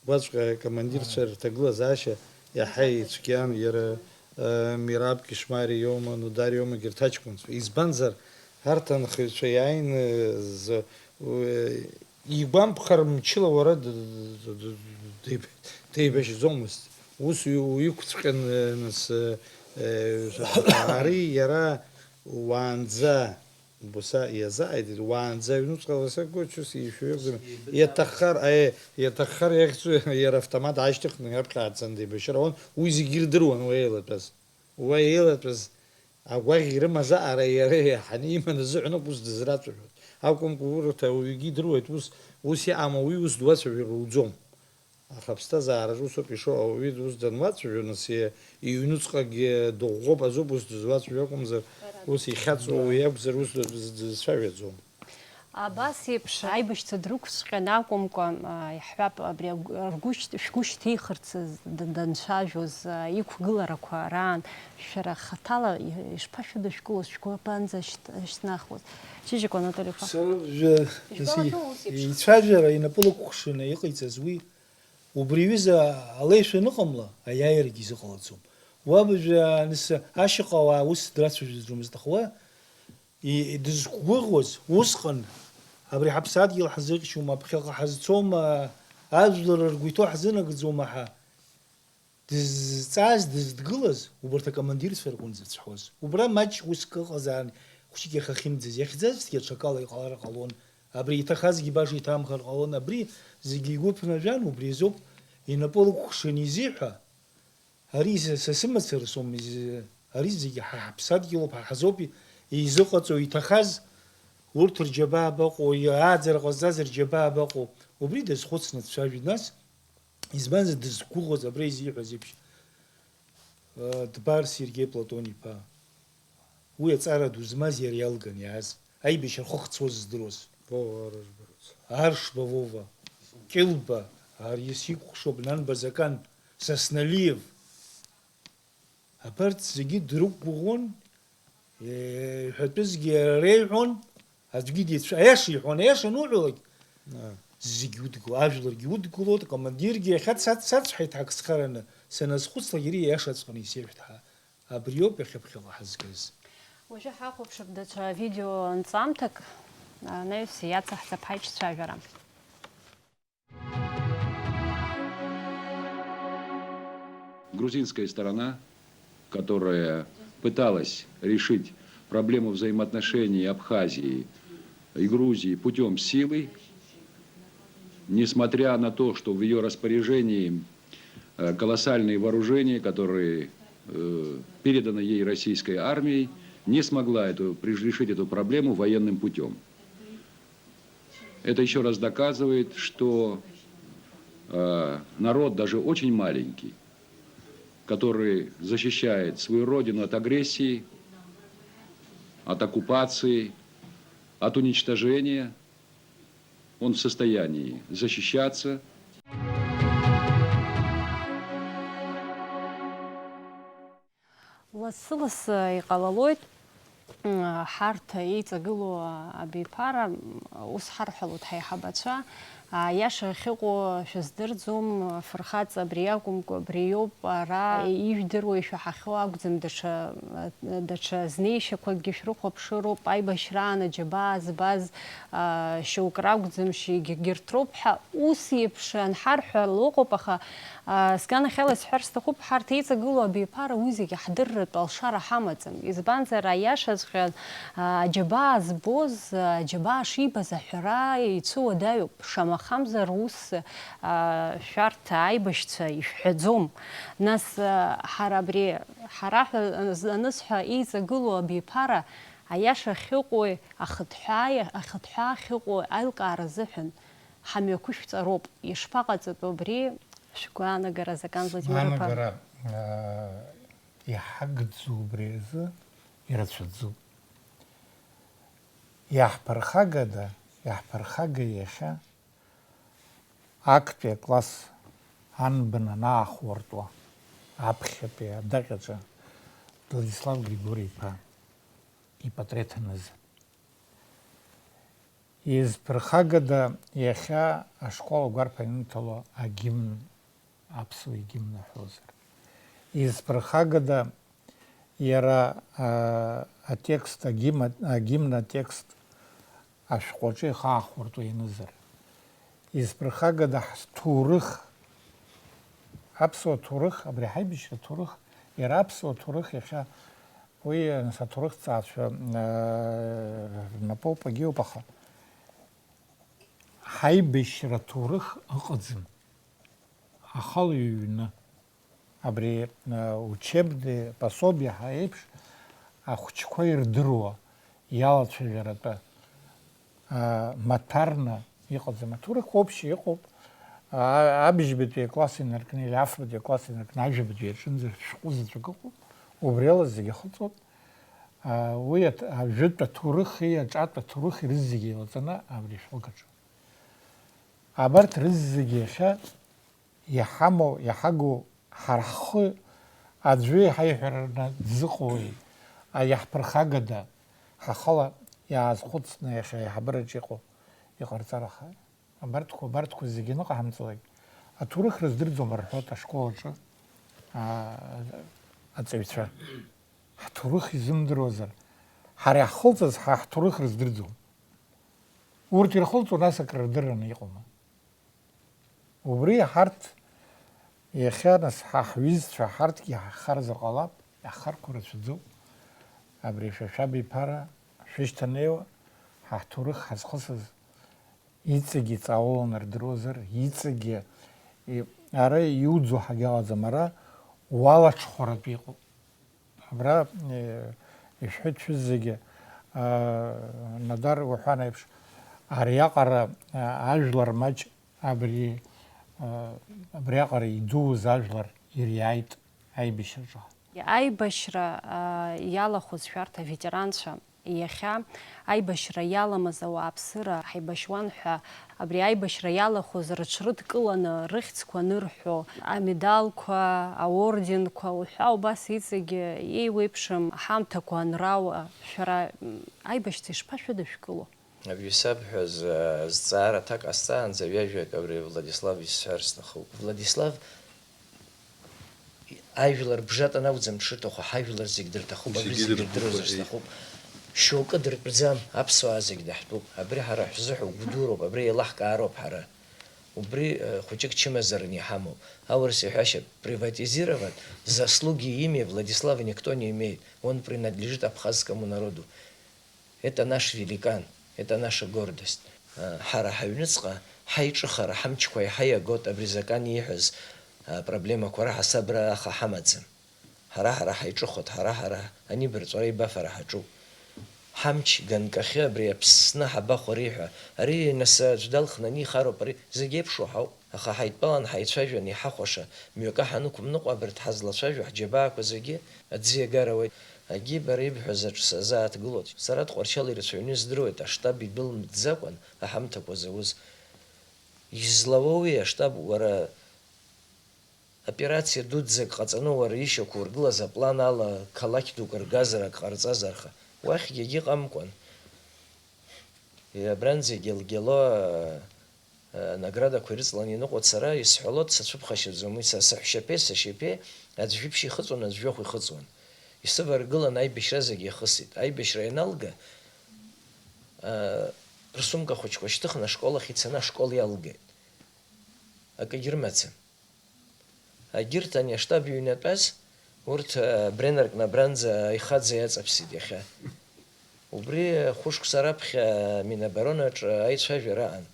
Уаҵәҟьа акомандирцәа рҭагылазаашьа иаҳа ицәгьан, иара, э, Мираб Кишмари иоума, Нодар иоума, егьырҭ аҷкәынцәа. Избанзар, арҭ анхаҩцәа иааины з-, уе-, игәамԥхар мчыла уара д-, д-, д-, д-, деиб-, деибашьӡомызт. Ус иу-, уиқәҵәҟьаны, нас, э, ари иара уаанӡа Буса иазааигеит, уаанӡа аҩнуҵҟа лассы гочус ишәҩыкӡам. Иаҭаххар, аиеи, иаҭаххар иахьӡу иара автомат аашьҭыхны иаԥхьа ааҵаны деибашьыр ауан, уи зегьы ирдыруан уа еилатәаз. Уа еилатәаз агәаӷь ирымаз аҟара иара иаҳаны иманы зыҳәан ауп ус дызрацәажәоз. Акәымкәа, урҭ ауаҩгьы идыруеит, ус, ус иҟама уи ус дуацәажәар луӡом. Аха аԥсҭазаараҿ усоуп ишыҟоу, ауаҩы ус дануацәажәо, нас, иа-, иҩнуҵҟагьы дыӷәӷәоуп, азоуп ус дызлацәажәо акәымзар, ус ихьаҵуа уи акәзар, ус дыз-, дызцәажәаӡом. Абас еиԥш аибашьцәа дрықәҵәҟьан акәымкәа, а, иаҳҳәап, абри агә-, ргәышьҭ-, шәгәы шьҭихырц д-, данцәажәоз, а, иқәгыларақәа раан, шәара хаҭала и-, ишԥашәыдышәкылоз, шәгәы абанӡа шьҭ-, шьҭнахуаз? Чижиков Анатолий Фа-. Сара жәа-, Ижәбалахьоу ус еиԥш? Ицәажәара инапы лықәхшаны иҟаиҵаз уи Убри аҩыза алеишәа аныҟамла, аиааирагьы изыҟалаӡом. Уабажәы аныс ашьаҟауаа ус драцәажәаӡомызт, аха уа и-, дызқәгәыӷуаз усҟан, абри ҳаԥсадгьыл ҳазыҟьшьума, аԥхьаҟа ҳазцома, ажәлар ргәы иҭоу ҳзынагӡома ҳәа дызҵааз, дыздгылаз, убарҭ акомандирцәа рҟынӡа дзцәҳәоз. Убра маҷк уск ыҟазаарын, хәыҷык иахьахьымӡаз, иахьӡазҭгьы аҽакала иҟалар ҟалон. Абри иҭахазгьы баша иҭамхар ҟалон, абри зегьы игәы ԥнажәан, убри азоуп инапы лықәхшаны изиҳәа, ари са, са сымацара соума, ари зегьы ҳа ҳаԥсадгьылоуп, ҳа ҳазоуп изыҟаҵо, иҭахаз, урҭ рџьабаа абаҟоу, ааӡара ҟазҵаз рџьабаа абаҟоу, убри дазхәыцны дцәажәеит, нас, избанзар, дызқәгәыӷуаз абра изиҳәаз еиԥш. Дбар Сергеи Платон-иԥа. Уи аҵара ду змаз иара иалган иааз, аибашьра ахы ахьцоз здыруаз. Вова Арышба. Арышба Вова, Кьылба, ари сикәыхшоуп, Нанба Закан, Сасналиев. Абарҭ зегьы дрықәгәыӷуан, иҳәатәызгьы иара реиҳәон, аӡәгьы дицәа-, аиаша иҳәон, аиаша ануҳәалак, зегь удгыло, ажәларгьы удгылоит, акомандиргьы иахьа дсац-, сацҳаит ҳак схараны, саназхәыцлак иара ииашаҵәҟьаны исеиҳәт ҳәа. Абриоуп иахьа ԥхьаҟа ҳазгаз. Уажәы ҳахәаԥшып даҽа видео нҵамҭак, анаҩс иацаҳҵап ҳаиҿцәажәара. Грузинская сторона, которая пыталась решить проблему взаимоотношений Абхазии и Грузии путём силы, несмотря на то, что в её распоряжении, э, колоссальные вооружения, которые, э, переданы ей российской армией, не смогла эту, приж-, решить эту проблему военным путём. Это ещё раз доказывает, что, э, народ, даже очень маленький, который защищает свою родину от агрессии, от оккупации, от уничтожения, он в состоянии защищаться. Лассы-лассы иҟалалоит, м, ҳарҭ еиҵагылоу абиԥара, м, ус ҳарҳәалоит ҳаиҳабацәа, аиаша ахьыҟоу шәыздырӡом, афырхаҵа абри иакәымкәа, абри иоуп, ара ижәдыруа ишәаҳахьоу акәӡам, даҽа, даҽа знеишьақәакгьы шәрыхәаԥшыроуп, аибашьраан аџьабаа збаз, а, шьоук ракәӡамшь, егьырҭ роуп ҳәа, ус еиԥш анҳарҳәа лыҟоуп, аха А, сганахьала исҳәар сҭахуп, ҳарҭ еиҵагылоу абиԥара уи зегьы ҳдырратә алшара ҳамаӡам. Избанзар, аиашаҵәҟьа, а, аџьабаа збоз, а, аџьабаа шибаз аҳәара ицәыуадаҩуп. Шамахамзар ус, а, шәарҭ аибашьцәа ишәҳәаӡом. Нас, а, ҳара абри, ҳара ҳәа анысҳәа, еиҵагылоу абиԥара аиаша ахьыҟоуи, ахыҭҳәааи, ахыҭҳәаа ахьыҟоу аилкаара азыҳәан ҳамҩақәышәҵароуп. Ишԥаҟаҵатәу абри? Шәгәаанагара, Закан Владимир-иԥа. Сгәаанагара, аа, иҳагӡоу убри азы ирацәаӡоуп. Иаҳԥырхагада, иаҳԥырхага иахьа актәи акласс анбан анаахәлартәуа, аԥхьатәи адаҟьаҿы, Владислав Григори-иԥа ипатреҭ аныз. Изԥырхагада иахьа ашкол агәарԥ аныҭало агимн, аԥсуа игимн аҳәозар? Изԥырхагада иара, а, атекст, агимн, агимн атекст ашәҟәаҿы ихаахәырту ианызар? Изԥырхагада ҳҭоурых, аԥсуа ҭоурых, абри ҳаибашьра ҭоурых, иара аԥсуа ҭоурых иахьа, уи, нас, аҭоурыхҭҵаацәа, э, рнапоуп, агьиуп, аха ҳаибашьра ҭоурых ыҟаӡам. Ахала иҩны. Абри, э, учебный пособие ҳәа еиԥш ахәыҷқәа ирдыруа, иалацәажәаратәы, э, маҭәарны иҟаӡам. Аҭоурых вообще иҟоуп. А-, абжьбатәи акласс инаркны или афбатәи акласс инаркны ажәабатәи аҿынӡа шәҟәы заҵәык ыҟоуп. Убри ала зегьы ахыҵуеит. А, уи аҭ-, ажәытә аҭоурыхи аҿатә аҭоурыхи рызегьы еилаҵаны абри ашәҟәык аҿы. Абарҭ рызегьы иахьа иҳамоу, иҳагу ҳара ҳхы аӡәы иҳаиҳәараны дзыҟоуи, а, иаҳԥырхагада, ҳахала иаазхәыцны иахьа аиҳабыраҿ иҟоу иҟарҵар ахааит. Абарҭқәа, абарҭқәа зегьы аныҟаҳамҵалак, аҭоурых рыздырӡом рҳәоит ашкол аҿы, а, аҵаҩцәа. Ҳҭоурых изымдыруазар, ҳара иаҳхылҵыз ҳа ҳҭоурых рыздырӡом. Урҭ ирхылҵуа нас акрырдырраны иҟоума? Убри ҳарҭ иахьа нас ҳа ҳҩызцәа ҳарҭгьы ҳахарзар ҟалап, ахарқәа рацәаӡоуп. Абри шәа шәабиԥара шәышьҭанеиуа, ҳа ҳҭоурых ҳазхысыз иҵегьы ҵауланы рдыруазар, иҵегьы, и-, ара иуӡо ҳагьаҟаӡам, ара уалаҽхәаратә иҟоуп. Абра, э, ишәҳәеит шәызегьы, а, Надар уҳәан еиԥш, ариаҟара, а, ажәлар маҷ абри, а, абриаҟара идууз ажәлар ириааит аибашьраҿы. Аибашьра, а, иалахәыз шәарҭ аветеранцәа, иахьа аибашьра иаламыз ауааԥсыра ҳаибашьуан ҳәа, абри аибашьра иалахәыз рыҽрыдкыланы рыхьӡқәа анырҳәо, амедалқәа, аорденқәа уҳәа убас иҵегьы еиуеиԥшым ҳамҭақәа анрауа, шәара, м, аибашьцәа ишԥашәыдышәкыло? Абри сабҳәаз, а, зҵаара аҭак ҟасҵаанӡа ҩажәак абри Владислав исҳәар сҭахуп. Владислав ажәлар бжатан акәӡам дшырҭаху, ҳажәлар зегь дырҭахуп, абри зегь дырдыруазар сҭахуп. Шьоукы дыртәӡам, аԥсуаа зегь даҳтәуп. Абри ҳара ҳзыҳәа гәдуроуп, абри еилаҳкаароуп ҳара. Убри, э, хәыҷык чымазараны иҳамоуп. Аурыс иҳәашьа, приватизировать заслуги имя Владислава никто не имеет. Он принадлежит абхазскому народу. Это наш великан, это наша гордость. Ҳара ҳаҩныҵҟа ҳаиҿыхара, ҳамчқәа еиҳа иагоит, абри Закан ииҳәаз, а, проблемақәа раҳасабра аха ҳамаӡам. Ҳара-ҳара ҳаиҿыхоит, ҳара-ҳара анибарҵәара ибафара ҳаҿуп. Ҳамч ганкахьы абри Аԥсны ҳабахәари ҳәа, ари нас аӡә далхны анихароуп, ари зегь еиԥшу ҳауп. Аха ҳаидтәалан ҳаицәажәан иҳахәаша мҩакы ҳанықәымныҟәа, абарҭ ҳазлацәажәо ҳџьабаақәа зегьы аӡы иагар ауеит. Агьи бара ибҳәаз аҿы сазааҭгылоит. Сара Тҟәарчал ирацәаҩны издыруеит аштаб идәылымҵӡакәан аҳамҭақәа зауз. Излауоуи аштаб, уара? Операциа дуӡӡак ҟаҵаны уара ишьақәургылаз аплан ала қалақь дук ргазар ак ҟарҵазар, аха уахьгьы егьыҟамкәан. Абранӡа Гьелгьело, а, а, наградақәа ирыҵалан ианыҟоу сара исҳәалоит, сацәыԥхашьаӡом, уи са саҳәшьаԥеи сашьаԥеи аӡә жәиԥшь ихыҵуан, аӡә жәохә ихыҵуан. Исываргылан аибашьра зегь иахысит. Аибашьра ианалга, а, рсумка хәыҷқәа шьҭыхны ашкол ахь ицаны ашкол иалгеит. Акгьы рымаӡам. Агьырҭ ани аштаб иҩнатәаз, урҭ, а, Бренерк набранӡа аихаӡа иаҵаԥсит иахьа. Убри хәышықәса раԥхьа Миноборонаҿы аицәажәара аан.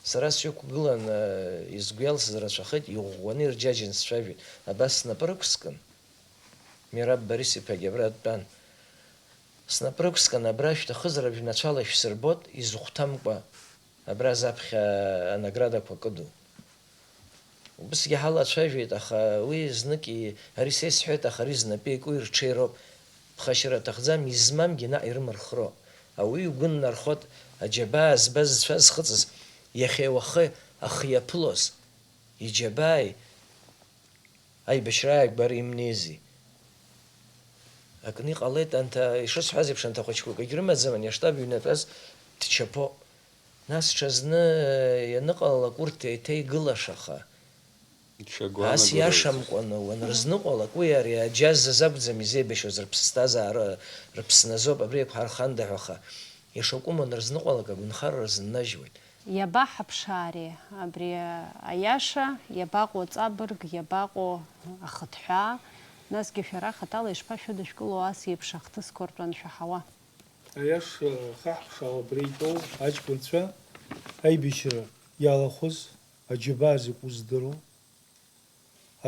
Сара сҩықәгылан, а, изгәы иалсыз рацәахеит, иӷәӷәаны ирџьаџьан сцәажәеит. Абас снапы рықәскын, Мераб Борис-иԥагьы абра дтәан. Снапы рықәскын, абра шәҭахызар, ажәнацәала ишәсырбот, изыхәҭамкәа. Абра заԥхьа анаградақәа кыду. Убысгьы ҳалацәажәеит, аха уи знык и-, ари са исҳәеит, аха ари знапы иаку ирҽеироуп. Ԥхашьара аҭахӡам, измамгьы наҟ ирымырхроуп. Ауаҩы игәы ннархоит, аџьабаа збаз зцәа зхыҵыз, иахьеи уахеи ахы иаԥылоз, иџьабааи аибашьра ааигәара имнеизи. Акны иҟалеит, анҭ, ишысҳәаз еиԥш, анҭ ахәыҷқәа акгьы рымаӡам, ани аштаб иҩнатәаз дчаԥо. Нас ҽазны ианыҟалалак урҭ еиҭеигылашаха. Ас иашамкәаны уанрызныҟәалак, уи ари аџьаз азы акәӡам изеибашьуаз, рыԥсҭазаара, рыԥсны азоуп, абри еиқәҳарханда ҳәа, аха ишакәым уанрызныҟәалак, агәынхара рзыннажьуеит. Иабаҳаԥшаари абри аиаша, иабаҟоу аҵабырг, иабаҟоу ахыҭҳәаа, насгьы шәара хаҭала ишԥашәыдышәкыло ас еиԥш ахҭысқәа ртәы аншәаҳауа? Аиаша хаҳԥшаауа абра итәоу аҷкәынцәа аибашьра иалахәыз, аџьабаа закәу здыруа,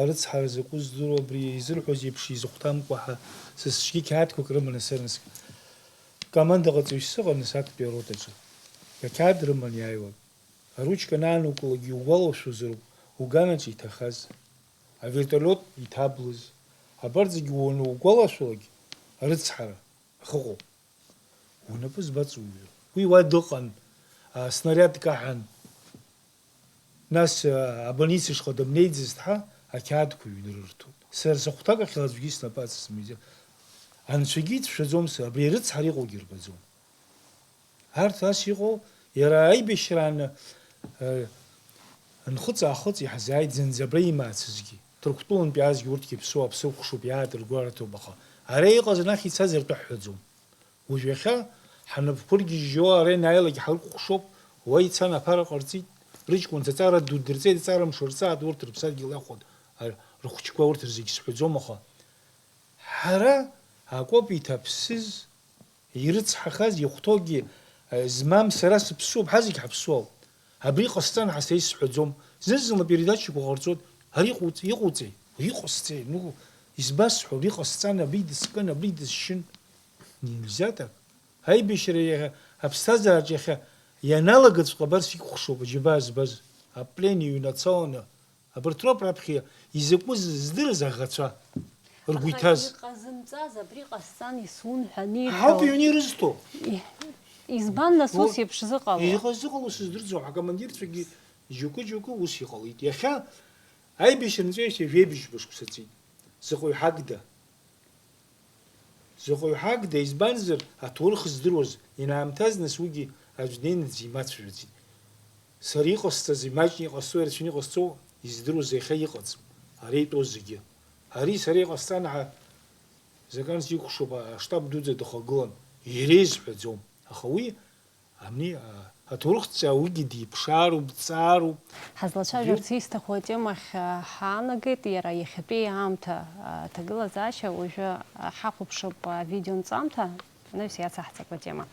арыцҳара закәу здыруа, абри изырҳәоз еиԥш изыхәҭамкәа ҳәа, са сыҽгьы қьаадқәак рыманы сырныск. Командаҟаҵаҩ сыҟан нас актәи аротаҿы. Ақьаад рыман иааиуан. Аручка анаанукылогь иугәалашәозароуп уганаҿ иҭахаз, авертолиот иҭаблыз, абарҭ зегьы уанугәалашәалак, арыцҳара ахыҟоуп. Унапы збаҵәуҩыр. Уи уа дыҟан, а, снариад каҳан. Нас, а, абольница ишҟа дымнеиӡазт ҳәа, ақьаадқәа ҩнырырҭон. Сара сыхәҭакахьала аӡәгьы снапы ацызмыҩӡа. Анцәагьы иҵшәаӡом сара, абри арыцҳара иҟоугьы рбаӡом. Арҭ ас иҟоу, иара аибашьрааны, э, нхыҵ-аахыҵ иаҳзааит зынӡа абра имаацызгьы. Ҭырқәтәылантә иаазгьы урҭгьы ԥсуа аԥсы рхәшоуп, иааҭыргәараҭоуп, аха ара иҟаз анахь ицаз ртәы ҳҳәаӡом. Уажә иахьа ҳанапқәа ыргьежьуа ара ианааилак ҳрыкәыхшоуп, уа ицан аԥара ҟарҵеит, рыҷкәынцәа аҵара ду дырҵеит, аҵара мшы рҵаат, урҭ рыԥсадгьыл иахәоит, а, рыхәыҷқәа урҭ рзегь сҳәаӡом, аха ҳара акоуп иҭаԥсыз, ирыцҳахаз, ихәҭоугьы, э, змам сара сыԥсуоуп, ҳазегь ҳаԥсуоуп. Абри ҟасҵан ҳәа са исҳәаӡом. Зны-зынла передачақәа ҟарҵоит, ари иҟоуҵ-, иҟоуҵеи? Иҟасҵеи? Ну, избасҳәо, абри ҟасҵан, абри дыскын, абри дысшьын. Нельзя так. Аибашьра иахьа, аԥсҭазаараҿ иахьа ианалагаҵәҟьа абар сикәыхшоуп, аџьабаа збаз, аплен иҩнацаланы, абарҭ роуп раԥхьа изакәыз здырыз аӷацәа ргәы иҭаз. Аха иҟазымҵаз абри ҟасҵан исун ҳәа аниҳәо. Ҳауп иҩны ирызҭо. И-, избан нас ус еиԥш зыҟало? Иҟаз зыҟало сыздырӡом, ҳкомандирцәагьы џьоукы-џьоукы ус иҟалеит. Иахьа аибашьра нҵәеижьҭеи жәеибжь мышқәа цеит. Заҟаҩ ҳагда? Заҟаҩ ҳагда, избанзар, аҭоурых здыруаз, ианаамҭаз нас уигьы аӡә днеины дзимацәажәаӡеит. Сара иҟасҵаз, имаҷны иҟасҵо, ирацәаны иҟасҵо, издыруаз иахьа иҟаӡам, ара итәоу зегьы. Ари сара иҟасҵан ҳәа заканс иқәшоуп, аштаб дуӡӡа дыхагылан, иреизҳәаӡом, аха уи Абни, а, аҭоурыхҭҵааҩ уигьы диԥшаароуп, дҵаароуп. Ҳазлацәажәарц исҭаху атемахь, а, ҳаанагеит, иара иахьатәи аамҭа, а, аҭагылазаашьа уажәы, а, ҳахәаԥшып, а, видеонҵамҭа, анаҩс иацаҳҵап атема.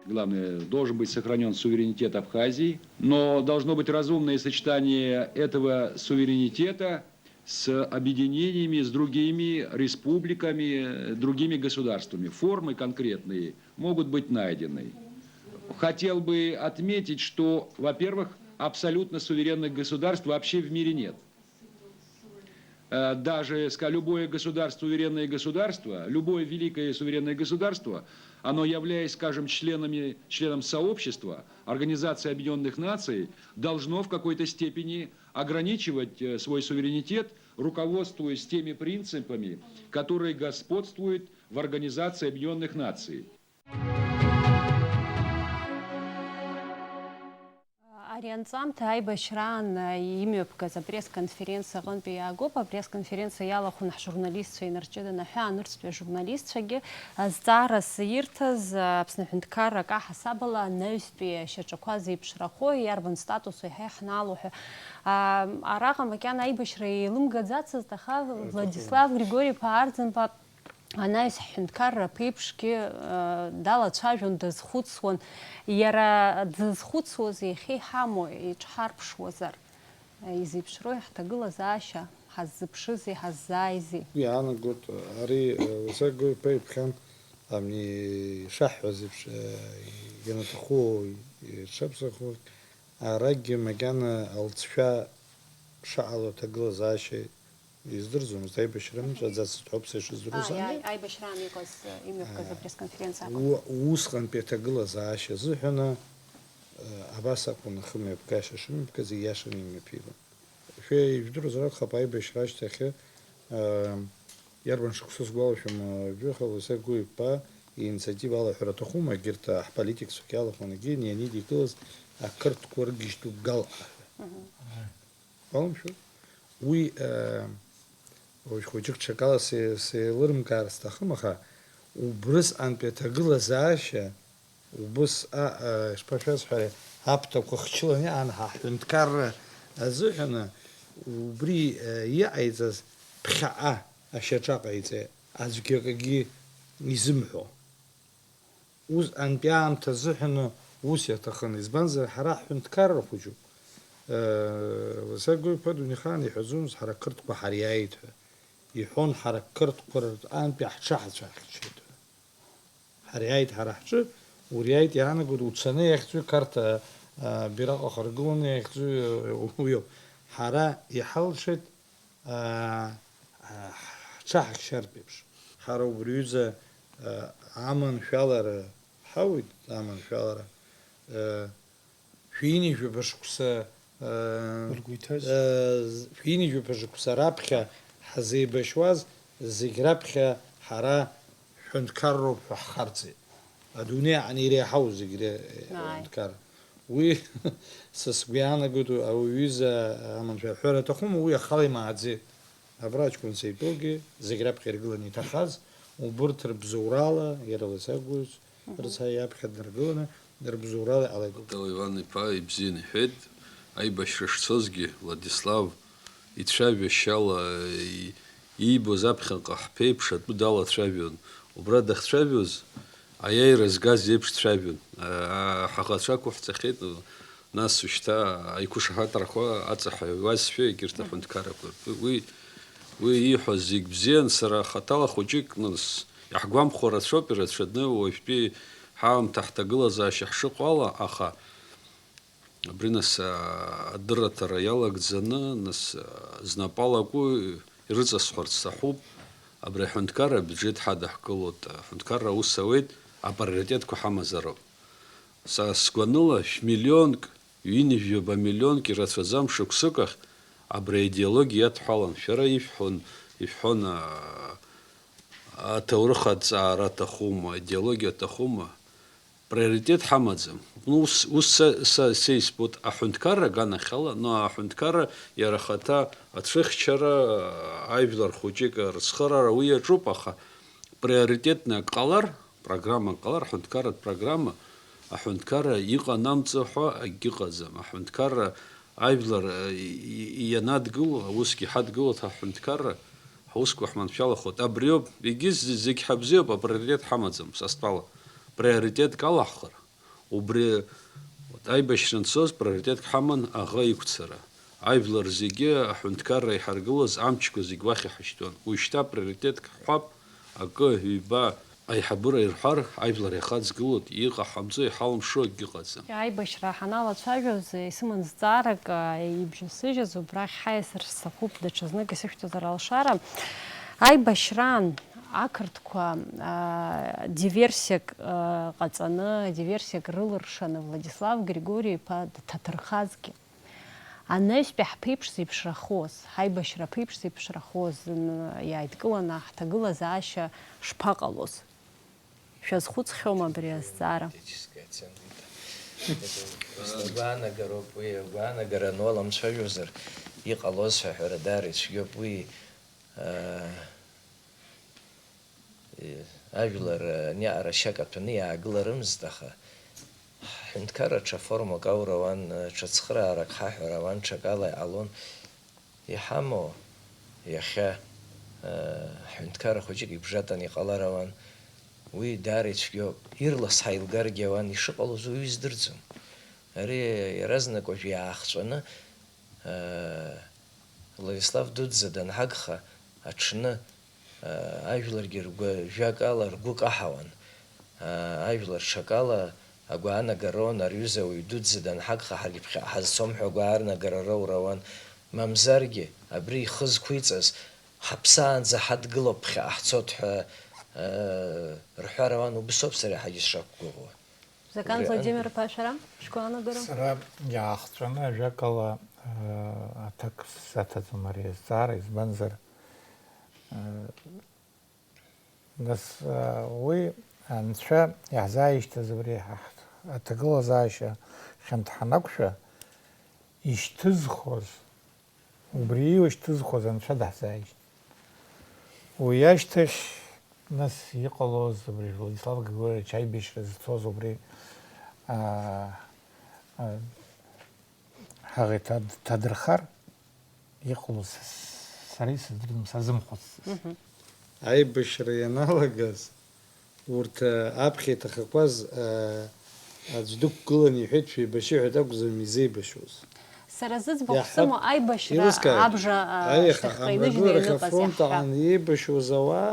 Главное, должен быть сохранён суверенитет Абхазии, но должно быть разумное сочетание этого суверенитета с объединениями, с другими республиками, другими государствами. Формы конкретные могут быть найдены. Хотел бы отметить, что, во-первых, абсолютно суверенных государств вообще в мире нет. Э, даже, ска-, любое государство, суверенное государство, любое великое суверенное государство, оно, являясь, скажем, членами, членом сообщества, Организации Объединённых Наций, должно в какой-то степени ограничивать, э, свой суверенитет, руководствуясь теми принципами, которые господствуют в Организации Объединённых Наций. Ари анҵамҭа аибашьраан имҩаԥгаз апресс-конференциа аҟынтәи иаагоуп. Апресс-конференциа иалахәын ҳжурналистцәа инарҷыданы ҳәа анырцәтәи ажурналистцәагьы. Азҵаарас ирҭаз Аԥсны аҳәынҭқарра акаҳасабала анаҩстәи ашьаҿақәа зеиԥшрахо, иарбан статусу иаҳа иаҳнаало ҳәа. А, араҟа макьана аибашьра еилымгаӡацызт, аха Владислав Григори-иԥа Арӡынба анаҩс ҳҳәынҭқарра аԥеиԥшгьы, а, далацәажәон, дазхәыцуан. Иара дзызхәыцуаз иахьа иҳамоу иҿҳарԥшуазар, а, изеиԥшроу ҳҭагылазаашьа? Ҳаззыԥшызи, ҳаззааизи? Иаанагоит, ари, э, Василь Григорьевич-иԥа иԥхьан, абни ишаҳҳәаз еиԥш, э, ианаҭаху ирҽаԥсахуеит, арагьы макьана алҵшәа шаҟало аҭагылазаашьа издырӡомызт, аибашьра мҵәаӡацызт ҳәа ауп са ишыздыруаз. Ааи, ааи, аибашьраан иҟаз, э, имҩаԥгаз, э, апресс-конференциа акәын. У-, усҟантәи аҭагылазаашьа азыҳәаны, э, абас акәын ахымҩаԥгашьа шымҩаԥгаз, ииашаны имҩаԥигон. Ижәдыруазар акәхап, аибашьра ашьҭахьы, аа, иарбан шықәса сгәалашәом, аа, жәаха Ласагәы иԥа иинициатива алаҳәара аҭахума, егьырҭ, аа, ҳполитикцәа иалахәын, егьи Неонид игылаз ақырҭқәа ргьежьтәуп гал ҳәа. Уалымшәои? Уи, аа, уажә хәыҷык ҽакала се-, сеилырмкаар сҭахым, аха убрысҟантәи аҭагылазаашьа, убыс, а, а, ишԥашәасҳәари, аԥҭақәа хчыланы иаан ҳа ҳҳәынҭқарра азыҳәан, убри, а, иҟаиҵаз ԥхьаҟа ашьаҿа ҟаиҵеит, аӡәгьы акгьы изымҳәо. Ус, антәи аамҭа азыҳәан ус иаҭахын, избанзар, ҳара ҳҳәынҭқарра хәыҷуп. Ласагәы иԥа дунеихаан иҳәаӡомызт, ҳара қырҭқәа ҳариааит ҳәа. Иҳәон, ҳара қырҭқәа рантәи ҳҽаҳацәаҳхьчеит ҳәа. Ҳариааит ҳара ҳҿы, уриааит иаанагоит, уцаны иахьӡуи Қарҭ, а, бираҟ ахаргыланы иахьӡуи, уиоуп. Ҳара иҳалшеит аа, ҳҽаҳахьшьартә еиԥш. Ҳара убри аҩыза, аа, аманшәалара ҳауит, аманшәалара. Э, шәинижәаба шықәса, э, Ргәы иҭаз? Э, з-, шәинижәаба шықәса раԥхьа ҳзеибашьуаз зегь раԥхьа ҳара ҳҳәынҭқарроуп ҳәа ҳхарҵеит. Адунеи аҟны иреиҳау зегь ре-, Ааи. Ҳәынҭқарра. Уи, са сгәы иаанагоит, ауаҩы ҩыза аманшәа аҳәара аҭахума, уи ахала имааӡеит. Абра аҷкәынцәа итәоугьы, зегь раԥхьа иргыланы иҭахаз, убырҭ рыбзоурала, иара ласагәыз, Мгм. Рыцҳа иаԥхьа днаргыланы, рыбзоурала иҟалеит. Тал Иван-иԥа ибзианы иҳәеит, аибашьра шцозгьы, Владислав ицәажәашьала и-, иибоз аԥхьаҟа ҳԥеиԥш атәы далацәажәон. Убра дахьцәажәоз, аиааира згаз иеиԥш дцәажәон. А, ҳаӷацәа ықәыҳҵахьеит, нас шьҭа аиқәышаҳаҭрақәа аҵаҳәаҩуазшәа егьырҭ аҳәынҭқаррақәа. Уи, уи ииҳәоз зегь бзиан, сара хаҭала хәыҷык, нас, иаҳгәамԥхо рацәоуп, ирацәаны уажәтәи ҳаамҭа ҳҭагылазаашьа ҳшыҟоу ала, аха Абри, нас, а, адырраҭара иалагӡаны, нас, а, знапы алаку ирыҵасҳәарц сҭахуп, абри аҳәынҭқарра абиуџьеҭ ҳадаҳкылоит, аҳәынҭқарра аус ауеит, априоритетқәа ҳамазароуп. Са сгәаныла, шә-миллионк, ҩынҩажәаба миллионк ирацәаӡам шықәсык ахь абри аидеологиа иадҳәалан, шәара ишәҳәон, ишәҳәон, а, аҭоурых аҭҵаара аҭахума, аидеологиа аҭахума? Приоритет ҳамаӡам. Ну, ус, ус са, са, са избоит, аҳәынҭқарра аганахьала, ну, аҳәынҭқарра иара ахаҭа ацәыхьчара, ажәлар хәыҷык рыцхыраара уи иаҿуп, аха приоритетны ак ҟалар, программа ак ҟалар, аҳәынҭқарратә программа, аҳәынҭқарра иҟанамҵо ҳәа акгьы ыҟаӡам. Аҳәынҭқарра ажәлар, э, и-, и-, ианадгыло, аусгьы ҳадгылоит ҳаҳәынҭқарра, ҳусқәа ҳманшәалахоит. Абриоуп, егьыс зегь ҳабзиоуп, априоритет ҳамаӡам, са стәала. Приоритетк алаҳхыр, убри, вот, аибашьра анцоз, приоритетк ҳаман аӷа иқәцара. Ажәлар зегьы аҳәынҭқарра иҳаргылоз амчқәа зегь уахь иҳашьҭуан. Уажәшьҭа приоритетк ҳҳәап, акы, ҩба, аиҳабыра ирҳәар, ажәлар иахаҵгылоит, иҟаҳамҵо, иҳалымшо акгьы ыҟаӡам. Аибашьра ҳаналацәажәоз, исыман зҵаарак, а, ибжьасыжьыз, убрахь ҳаиасыр сҭахуп, даҽазнык исышәҭозар алшара. Аибашьраан ақырҭқәа, а, диверсиак, а, ҟаҵаны, диверсиак рылыршаны Владислав Григори-иԥа дҭаҭырхазгьы, анаҩстәи ҳԥеиԥш зеиԥшрахоз, ҳаибашьра аԥеиԥш зеиԥшрахоз, н-, иааидкыланы ҳҭагылазаашьа шԥаҟалоз? Шәазхәыцхьоума абри азҵаара? Агәаанагароуп уи, агәаанагара ануаламцәажәозар, иҟалоз ҳәа аҳәара даара ицәгьоуп. Уи, аа, ажәлар аниаҟара шьак аҭәаны иаагыларымызт, аха ҳҳәынҭқарра ҽа формак аура ауан, ҽа цхыраарак ҳаҳәара ауан, ҽакала иҟалон. Иҳамоу иахьа, э, ҳҳәынҭқарра хәыҷык ибжатан иҟалар ауан. Уи даара ицәгьоуп. Ирлас ҳаилгаргьы ауан, ишыҟалоз уаҩы издырӡом. Ари иаразнак уажә иаахҵәаны, э, Владислав дуӡӡа данҳагха аҽны, э, ажәларгьы ргәы, жәакала ргәы каҳауан. Э, ажәлар ҽакала агәаанагарон, ари аҩыза ауаҩ дуӡӡа данҳагха, ҳаргьы ԥхьаҟа ҳазцом ҳәа агәаанагарара ура ауан. Мамзаргьы, абри ихы зқәиҵаз, ҳаԥсаанӡа ҳадгылоуп, ԥхьаҟа ҳцоит ҳәа, э, рҳәар ауан, убысоуп сара иаҳагьы сшақәгәыӷуа. Закан Убри Владимир аҟынтәи. Ԥашәара, шәгәаанагара? Сара иаахҵәаны ажәакала, Аҭак саҭаӡом ари азҵаара, избанзар, нас, уи Анцәа иаҳзааишьҭыз абри ҳа-, ҳҭагылазаашьа хьанҭа ҳанақәшәа, ишьҭызхуаз, убри иоуа ишьҭызхуаз Анцәа даҳзааишьҭит. Уи ашьҭахь, нас, иҟалоз абри Владислав Григорьевич аибашьра зцоз убри, аа, аа, ҳаӷа иҭад-, ҭадырхар, иҟалоз с-, сара исыздырӡом, сазымхәыцӡац. Мгм. Аибашьра ианалагаз, урҭ, а, аԥхьа иҭахақәаз, а, аӡә дықәгыланы иҳәеит, шәеибашьы ҳәа акәӡам изеибашьуаз. Сара зыӡбахә Иаҳҳәап, сымоу аибашьра еилыскааит. Абжа, а, Аиаха, шьҭахьҟа иныжьны амрагыларахь ианыҟаз афронт иаҳҳәап. Аҟан еибашьуаз ауаа,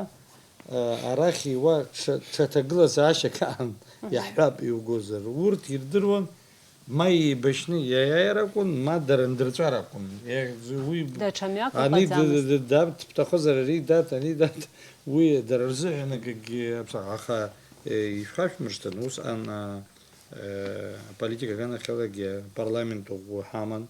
а, арахь иуа ҽа-, ҽа ҭагылазаашьак аан, Мгм. Иаҳҳәап, иугозар. Урҭ ирдыруан, ма еибашьны иаиааир акәын, ма дара ндырҵәар акәын. Иахьӡ-, уи Даҽа мҩак ани д-, ыҟаӡамызт. Д-, д-, даб дҭахозар ари дад, ани дад, уи дара рзыҳәан акгьы аԥсахаа, аха, е, ишәхашәмыршҭын, усҟан, а, э, аполитика аганахьалагьы апарламент ӷәӷәа ҳаман.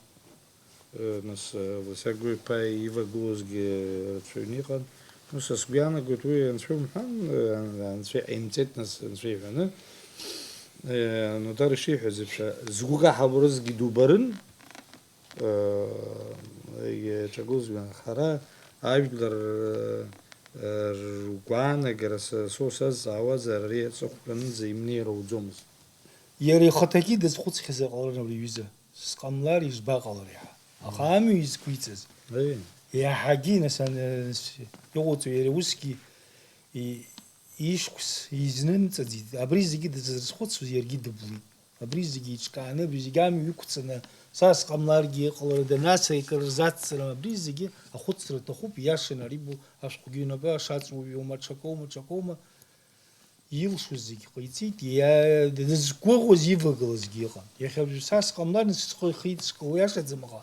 Э, нас, э, Васиагу иԥа ивагылозгьы рацәаҩны иҟан. Ну, са сгәы иаанагоит, уи анцәа умҳәан, э, анцәа иҟаимҵеит, нас, анцәа иҳәаны. Э, нотар ишиҳәаз еиԥш, згәы каҳауа рызегьы дубарын, э, иаҿагылозгьы, ҳара ажәлар, э, ргәаанагара са-, соу сазҵаауазар, ари аҵыхәтәанынӡа имнеир ауӡомызт. Иара ихаҭагьы дазхәыцхьазар ҟаларын абри аҩыза. Сҟамлар, избаҟалар иаҳа? Аха амҩа изқәиҵаз. Аиеи. Иаҳагьы, нас, ан-, с-, иҟоуҵо иара усгьы и-, ишықәс изнымҵаӡеит. Абри зегьы дызрызхәыцуаз иаргьы дыблит. Абри зегьы еиҿкааны, абри зегьы амҩа иқәҵаны, са сҟамларгьы иҟаларыда, нас акыр рзацҵарым, абри зегьы ахәыцра аҭахуп, иашаны ари бу-, ашәҟәгьы ҩнапы ашаҵәуҩума, ҽакоума, ҽакоума. Илшоз зегь ҟаиҵеит, иа-, дызқәыӷәӷәоз ивагылазгьы ыҟан. Иахьа уажәы са сҟамлар, схы ихеиҵкуа иашаӡам, аха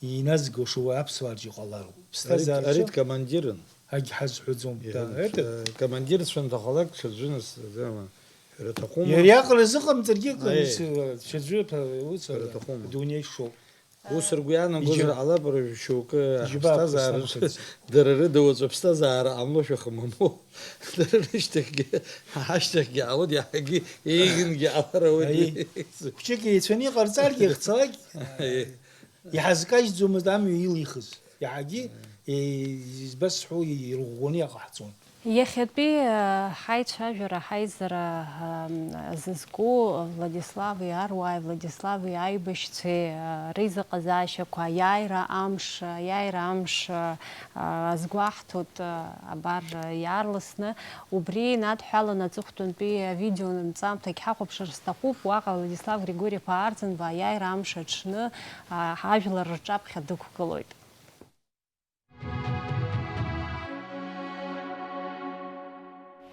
иназгоша уи аԥсуаа рҿы иҟалароуп. Ԥсҭазаараҿы Ари дкомандирын. Агь ҳазҳәаӡом. Иҳәа-, Да, это э, командирцәа анҭахалак, ҽаӡәы нас, зама, ҳәара аҭахума? Иара иаҟара зыҟамҵаргьы ыҟан, Аиеи. Ус, э, ҽаӡәы, э, ус, э, Ҳәара аҭахума? Адунеи шоуп. Ус ргәы иаанагозар Иџьыба. Ҟалап, уажә шьоукы Иџьыба ҳаԥсҭазаара аԥсҭазаара. Дара рыда уаҵәы аԥсҭазаара ҟамлошәа хымамоу. Дара рышьҭахьгьы, ҳашьҭахьгьы ҟалоит, иаҳагьы еиӷьынгьы ҟалар ауеит. Аиеи. Хәҷык еицәаны иҟарҵаргьы, ихцалак, Аиеи. Иҳазкажьӡомызт амҩа илихыз. Иаҳагьы, Аиеи. Е, избасҳәо, ирӷәӷәаны иҟаҳҵон. Иахьатәи, э, ҳаицәажәара, ҳаизара, э, зызку Владислави аруааи, Владислави аибашьцәеи, э, реизыҟазаашьақәа, аиааира амш, аиааира амш, э, азгәаҳҭоит, э, абар, э, иаарласны. Убри инадҳәаланы аҵыхәтәантәи авидео нҵамҭагь ҳахәаԥшыр сҭахуп, уаҟа Владислав Григори-иԥа Арӡынба аиааира амш аҽны, э, ҳажәлар рҿаԥхьа дықәгылоит.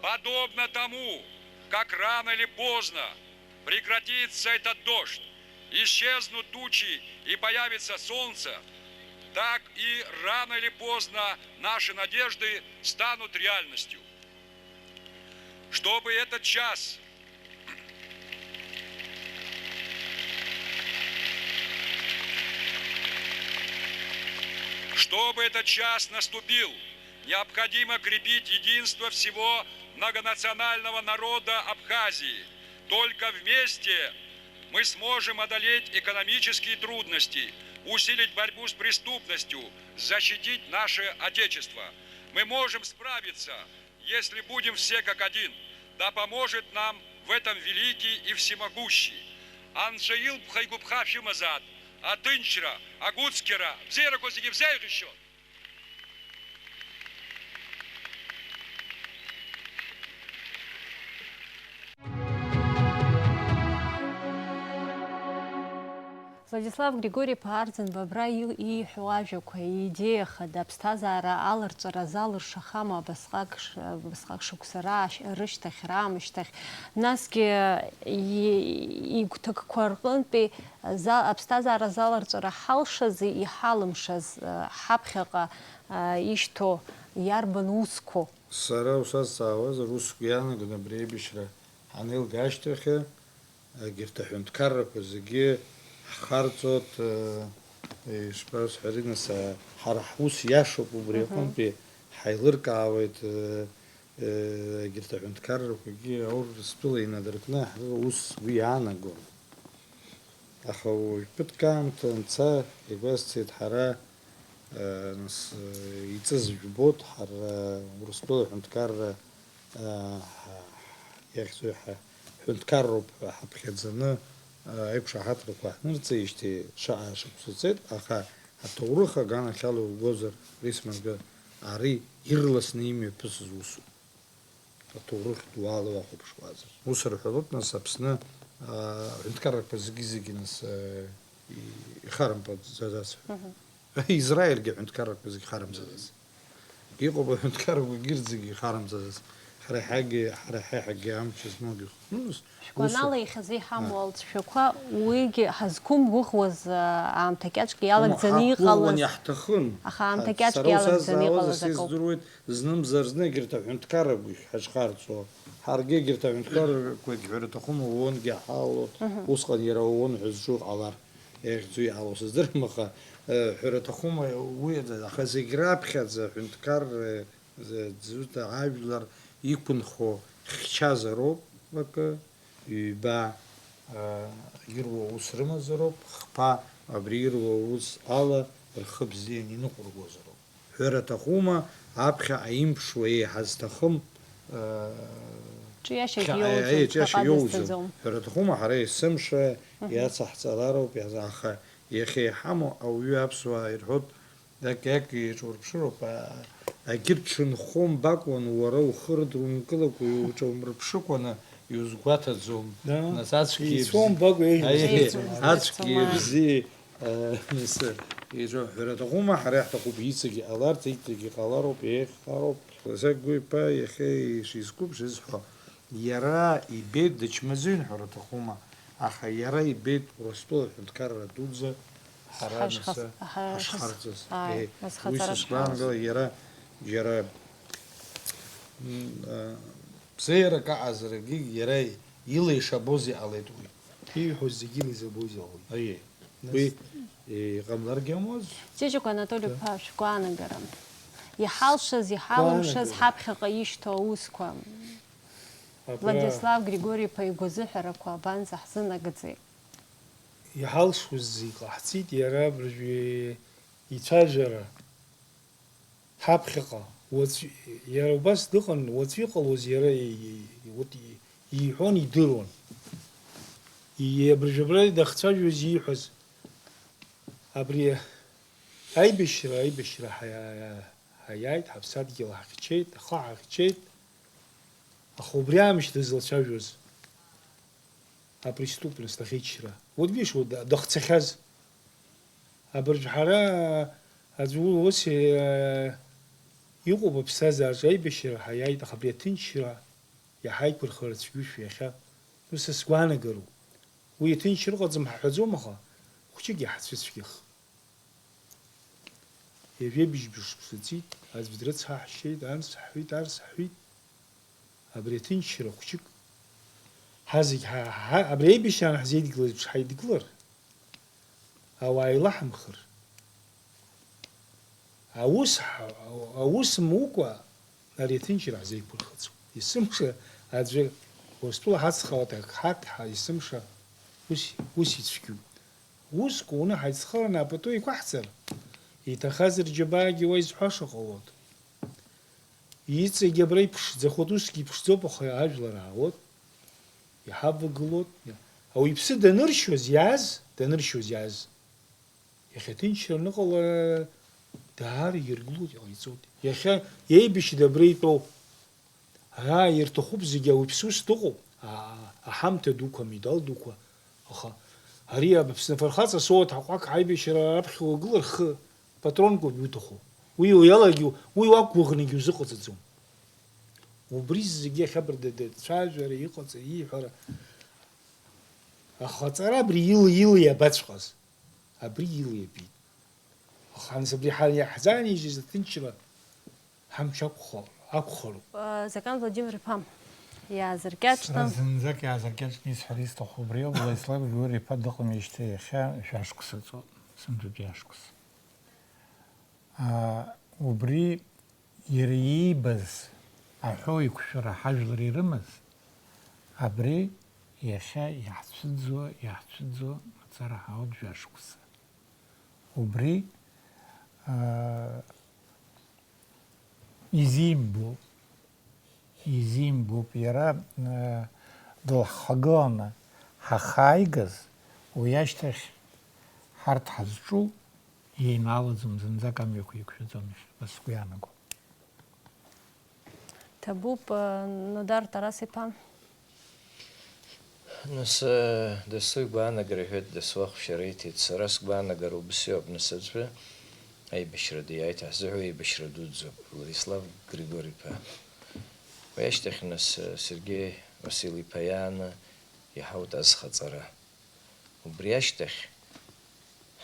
Подобно тому, как рано или поздно прекратится этот дождь, исчезнут тучи и появится солнце, так и рано или поздно наши надежды станут реальностью. Чтобы этот час Чтобы этот час наступил, необходимо крепить единство всего многонационального народа Абхазии. Только вместе мы сможем одолеть экономические трудности, усилить борьбу с преступностью, защитить наше Отечество. Мы можем справиться, если будем все как один. Да поможет нам в этом великий и всемогущий. Анцәа илԥха игәаԥха шәымазаап. Аҭынчра, агәыцқьара, бзиарақәа зегьы бзеиӷьышьо. Владислав Григори-иԥа Арӡынба абра ил-, ииҳәо ажәақәа, иидеиа хада, аԥсҭазаара аларҵәара залыршахама абасҟак ш-, абасҟак шықәса раашь-, рышьҭахь, раамышьҭахь, насгьы и-, игәҭакқәа рҟынтәи за-, аԥсҭазаара заларҵәара ҳалшази иҳалымшаз, э, ҳаԥхьаҟа, э, ишьҭоу иарбан усқәоу? Сара усазҵаауазар, ус сгәы иаанагон абри аибашьра ҳанеилга ашьҭахь, егьырҭ аҳәынҭқаррақәа зегьы ҳхарҵоит, э, Ишԥасҳәари, нас, а, ҳара ҳус иашоуп убри Мгм. аҟынтәи, ҳаилыркаауеит, э, э, егьырҭ аҳәынҭқаррақәагьы Аурыстәыла инадыркны ҳара ус сгәы иаанагон. Аха уажә ԥыҭк аамҭа анца, игәасҭеит, ҳара, э, нас, э, иҵыз жәбоит, ҳара Урыстәыла аҳәынҭқарра, э, ҳа-, иахьӡу ҳа-, ҳәынҭқарроуп ҳәа ҳаԥхьаӡаны, э, аиқәшаҳаҭрақәа ҳнырҵеижьҭеи шаҟа шықәса цеит, аха аҭоурых аганахьала иугозар, Рисмарга, ари ирласны имҩаԥысыз усуп. Аҭоурых дуала уахәаԥшуазар. Ус рҳәалоуп, нас, Аԥсны, аа, аҳәынҭқаррақәа зегьы-зегьы, нас, э, и-, ихарымпаӡаӡаз. Мгм. Израильгьы аҳәынҭқаррақәа зегьы харымӡаӡаз. Иҟоуп аҳәынҭқаррақәагьы рзегьы ихарымӡаӡаз. Ҳара ҳагьы, ҳара ҳаҳагьы амч змоугьы ыҟоуп. Ну, нас, Шәгәанала, ус иахьазы иҳамоу Ага. алҵшәақәа, уигьы ҳазқәымгәыӷуаз, а, аамҭа кьаҿк иалагӡаны Ҳақәгәыӷуан, иҟалаз, иаҳҭахын. Аха аамҭа Ҳа-, кьаҿк сара ус иалагӡаны азаауаз иҟалаз асы акоуп. Издыруеит, знымзар-зны егьырҭ аҳәынҭқаррақәагь ҳазхарҵо. Ҳаргьы егьырҭ аҳәынҭқаррақәагь, ҳәара аҭахума, ООН-гьы ҳалалон, Мгм. усҟан иара ООН ҳәа зҿу ҟалар, иахьӡу иаҳалоу сыздырам, аха, э, ҳәара аҭахума уи, аха зегь раԥхьаӡа аҳәынҭқарра зыӡәӡәа ажәлар иқәынхо хьчазароуп акы, ҩба, а, ируа аус рымазароуп, хԥа абри ируа аус ала рхы бзиан иныҟәыргозароуп. Ҳәара аҭахума, аԥхьаҟа имԥшуа еиҳа зҭахым, а, Ҿиашьагьы хьа-, иоуӡом, аиеи, ҿиашьа ԥхьаҟа иоуӡом. дызцаӡом. Ҳәара аҭахума, ҳара есымша Мгм. иацаҳҵалароуп, иаза-, аха иахьа иҳамоу ауаҩы аԥсуаа ирҳәоит, Дак-дак еиҿурԥшыроуп, а, агьырҭ шынхо мбакәан, уара ухы рыдрымкылакәа иуҿаумырԥшыкәаны иузгәаҭаӡом. Да. Нас ацәгьа Еицәоу ибзи-, мбакәа еиӷьу Аиеи, еицәоу, ацәгьа еицәоу, ибзиеи, а, нас, еиҿу-, ҳәара аҭахума, ҳара иаҳҭахуп, иҵегьы ҟаларц, иҵегьы ҟалароуп, еиӷьхароуп. Ласак Гәиԥа иахьа ишизқәыԥшыз ҳәа, иара ибеит, дычмазаҩын ҳәара аҭахума, аха иара ибеит Урыстәыла аҳәынҭқарра дуӡӡа ҳара Ҳашхаз-, насы ҳа-, ҳашхарҵаз. Ааи, Еи, нас уи хаҵара сызгәаанагала, шҳауаз. Иара џьара, м, а, бзиарак аҟазарагьы иара ила ишабоз иҟалеит уи. Ииҳәоз зегьы ила изабоз иҟалеит. Аиеи. Нас Уи, е, иҟамларгьы амуаз? Ҷыҷыкәа Анатоли Да. иԥа, шәгәаанагара. Иҳалшаз, иҳалымшаз Гәаанагара. ҳаԥхьаҟа ишьҭоу аусқәа. Абра Владислав Григори-иԥа игәазыҳәарақәа абанӡа ҳзынагӡеи? Иҳалшоз зегь ҟаҳҵеит, иара абыржәы ицәажәара ҳаԥхьаҟа, уаҵә-, иара убас дыҟан, уаҵәы иҟалоз иара и-, и-, вот и-, иҳәон, идыруан. И-, абыржәы абра дахцәажәоз ииҳәаз, абри аибашьра, аибашьра ҳа-, ҳаиааит, ҳаԥсадгьыл ҳахьчеит, ахы ҳахьчеит, аха убри аамышьҭа дызлацәажәоз апреступность, аӷьычра. Вот видишь, вот да-, дахцахьаз. Абыржә ҳара аӡә у-, ус, э, иҟоуп аԥсҭазаараҿы аибашьра ҳаиааит, аха абри аҭынчра иаҳа иқәырхара цәгьоушәа иахьа. Ус сгәаанагароуп. Уи аҭынчра ыҟаӡам ҳҳәаӡом, аха хәҷык иаҳцәыцәгьах. Ҩажәеибжь бжа шықәса ҵит, аӡә дрыцҳаҳшьеит, анс ҳҳәеит, арс ҳҳәеит. Абри аҭынчра хәҷык ҳазегь ҳа, ҳа, абри аибашьраан ҳзеидгылаз еиԥш ҳаидгылар, ауаа еилаҳамхыр. Аус ҳа, аус мукәа, ари аҭынчра ҳзеиқәырхаӡом. Есымша аӡәы Урыстәыла ҳацхраауеит, ак ҳаҭ, ҳа, есымша ус, ус ицәгьоуп. Ус кәны ҳаицхырааны апату еиқәаҳҵар, иҭахаз рџьабаагьы уа изҳәаша ҟалоит. Иҵегь абра иԥшӡахоит, усгьы иԥшӡоуп, аха ажәлар аауеит, иҳавагылоит. Ауаҩ иԥсы даныршьуаз иааз, даныршьуаз иааз, иахьа ҭынчра аныҟала, даара иргылоит, иҟаиҵоит. Иахьа еибашьда абра итәоу? Аа, ирҭахуп зегьы, ауаҩԥсы ус дыҟоуп, аа, аҳамҭа дуқәа, амедал дуқәа, аха ари Аԥсны афырхаҵа соуа ҭаҟәак аибашьра раԥхьа уагылар, хы патронк уажә иуҭаху. Уи уиалагьы, уи уақәгәыӷны егьузыҟаҵаӡом. Убри зегьы ахьабарда дацәажәара, иҟаҵа, ииҳәара, аха аҵара абри ила, ила иабаҵәҟьаз? Абри ила иабеит. Аха нас абри ҳа-, иаҳзааижьыз аҭынчра ҳамч ақәхо-, акәхароуп. Закан Владимир-иԥа, иаазыркьаҿны. Сара зынӡак иаазыркьаҿны исҳәар исҭаху убри ауп, Владислав Григори-иԥа дыҟамижьҭеи иахьа шәашықәса ҵуеит. Сынтәатәи ашықәс. Аа, убри иара иибаз аҳәоу еиқәшәара ҳажәлар ирымаз, абри иахьа иаҳцәыӡуа, иаҳцәыӡуа мацара ҳауп жәашықәса. Убри, аа, изимбо, изимбоуп иара, аа, дылҳхагыланы ҳахааигаз, уи ашьҭахь ҳарҭ ҳазҿу еинаалаӡом, зынӡак амҩақәа еиқәшәаӡом иахьа, ҳәа сгәы иаанагом. Ҭабуп, Нодар Тарас-иԥа. Нас, дасу игәаанагара иҳәеит, дасу ахәшьара иҭеит. Сара сгәаанагара убас иоуп, нас аӡәы аибашьра диааит, ҳзыҳәа еибашьра дуӡӡоуп. Владислав Григор-иԥа. Уи ашьҭахь, нас, Сергеи Васил-иԥа иааны иҳауҭаз хаҵара. Убри ашьҭахь,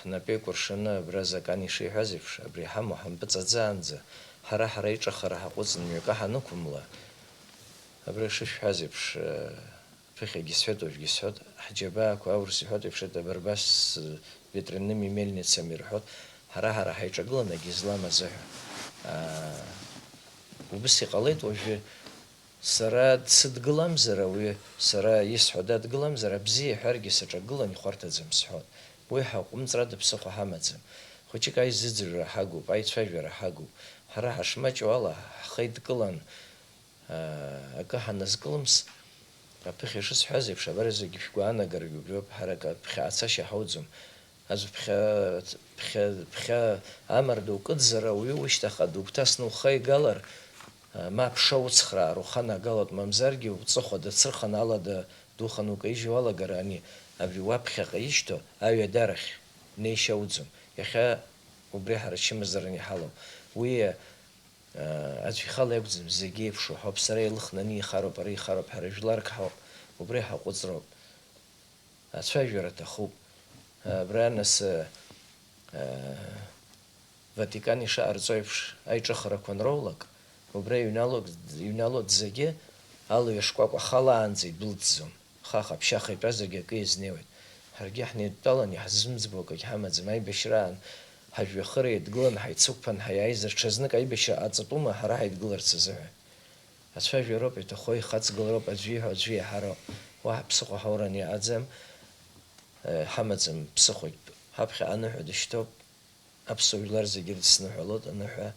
ҳнапы еикәыршаны абра Закан ишиҳәаз еиԥш, абри иҳамоу ҳампыҵаӡаанӡа, ҳара-ҳара иҿахара ҳаҟәыҵны мҩакы ҳанықәымла, абра ишышәҳәаз еиԥш, ԥыхьагьы сҳәеит, уажәгьы сҳәоит, ҳџьабаақәа, аурыс иҳәоит еиԥш, это борьба с ветряными мельницами рҳәоит, ҳара-ҳара ҳаиҿагылан егьызлам азыҳәа. Аа, убыс иҟалеит уажәы. Сара дсыдгыламзар ауаҩы, сара исҳәо дадгыламзар, абзиа иҳәаргьы саҿагылан ихәарҭаӡам сҳәон. Уи ҳаҟәымҵрада ԥсыхәа ҳамаӡам. Хәыҷык аизыӡырҩра ҳагуп, аицәажәара ҳагуп. Ҳара ҳашмаҷу ала ҳхеидкылан, аа, акы ҳаназкылымс, аԥыхьа ишысҳәаз еиԥш, абар зегьы шәгәаанагарагьы убриоуп, ҳара акы ԥхьаацашьа ҳауӡом. Аӡә ԥхьа, ԥхьа, ԥхьа амарда укыдзар, ауаҩы ушьҭахьҟа дугәҭасны ухы игалар, ма аԥша уцхраар уханагалоит, мамзаргьы уҵыхәа дацырханы алада духаны укаижьуа уалагар, ани абри уаԥхьаҟа ишьҭоу аҩадарахь неишьа уӡом. Иахьа убри ҳара ачымазаран иҳалоу. Уи, а, аӡә ихала иакәӡам, зегьы еиԥшу ҳауп, сара илыхнаны ихароуп, ара ихароуп, ҳара жәларк ҳауп, убри ҳаҟәыҵроуп. Ацәажәара аҭахуп. Абра нас, э, э, Ватикан ишаҟарҵо еиԥш аиҿыхарақәа анроулак, убра иҩналоит, иҩналоит зегьы, алҩа шкәакәа халаанӡа идәылҵӡом. Хаха-ԥшьаха итәазаргьы акы иазнеиуеит. Ҳаргьы ҳнеидтәалан иаҳзымӡбо акагь ҳамаӡам. Аибашьраан ҳажәҩахыр еидгыланы ҳаицықәԥан ҳаиааизар, ҽазнык аибашьра ҟаҵатәума ҳара ҳаидгыларц азыҳәа? Ацәажәароуп иаҭаху, ихаҵгылароуп, аӡәы иҳәо аӡәы иаҳароуп. Уаҳа ԥсыхәа ҳаураны иҟаӡам, э, ҳамаӡам ԥсыхәагь. Ҳаԥхьаҟа аныҳәа дышьҭоуп. Аԥсуа жәлар зегьы ирыдсныҳәалоит аныҳәа.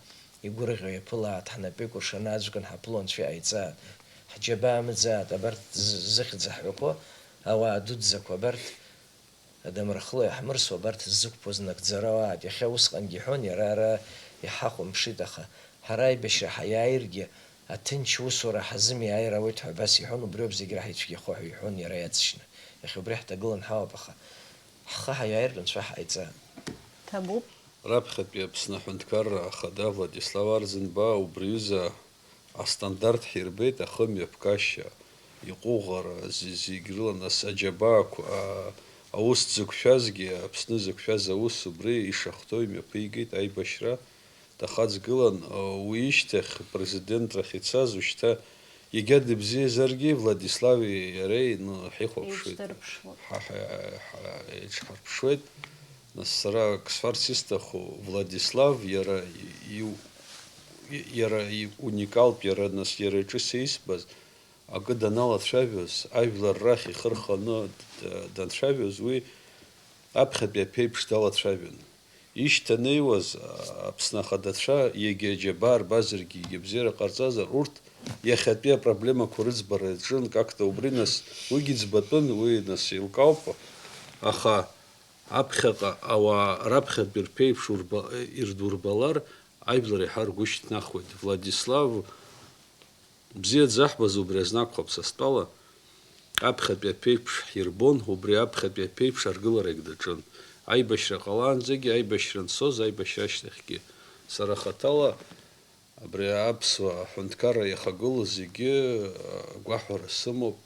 Игәырӷьо иаԥылааит, ҳнапы икәыршаны аӡәк анҳаԥыло анцәа иҟаиҵааит. Ҳџьабаа мыӡааит, абарҭ зы-, зыхьӡ ҳҳәақәо, ауаа дуӡӡақәа абарҭ. Адамра хыла иаҳмырсуа абарҭ ззықәԥоз нагӡара ауааит. Иахьа усҟангьы иҳәон, иара ара иҳахәамԥшит, аха ҳара аибашьра ҳаиааиргьы, аҭынч усура ҳазымиааир ауеит ҳәа абас иҳәон, убриоуп зегь раҳицәгьахо ҳәа иҳәон иара иаҵшьны. Иахьа убри ҳҭагылан ҳауп, аха ҳхы ҳаиааиртә Анцәа ҳҟаиҵа. Ҭабуп. Раԥхьатәи Аԥсны Аҳәынҭқарра Ахада Владислав Арӡынба убри аҩыза астандарт ҳирбеит, ахымҩаԥгашьа, иҟәыӷара, зи-, зегь рыла, нас аџьабаақәа, а-, аус дзықәшәазгьы, Аԥсны зықәшәаз аус убри ишахәҭоу имҩаԥигеит аибашьра дахаҵгылан, а, уи ишьҭахь президентрахь ицаз, ушьҭа егьа дыбзиазаргьы, Владислави иареи, ну, ҳихәаԥшуеит. Еиҿдырԥшуеит. Ҳа-, ҳа-, ҳа-, еиҿҳарԥшуеит. Нас сара акы сҳәарц исҭаху, Владислав иара иу-, иара иуникалтә, иара, нас, иара иҿы сеисбаз, акы даналацәажәоз, ажәлар рахь ихы рханы д-, данцәажәоз, уи аԥхьатәи аԥеиԥш далацәажәон. Ишьҭанеиуаз, а, Аԥсны ахадацәа, егьа аџьабаа рбазаргьы, егьа бзиара ҟарҵазар, урҭ иахьатәи апроблемақәа рыӡбара иаҿын, как-то убри, нас, уигьы ӡбатәын, уи, нас, еилкаауп, аха аԥхьаҟа ауаа раԥхьатәи рԥеиԥш урба-, ирдурбалар, ажәлар иаҳа ргәы шьҭнахуеит. Владислав, бзиа дзаҳбаз убри азын акәхап, са стәала, аԥхьатәи аԥеиԥш ҳирбон, убри аԥхьатәи аԥеиԥш аргыларагь даҿын. Аибашьра ҟалаанӡагьы, аибашьра анцоз, аибашьра ашьҭахьгьы. Сара хаҭала абри аԥсуа аҳәынҭқарра иахагылоу зегьы, а, гәаҳәара сымоуп.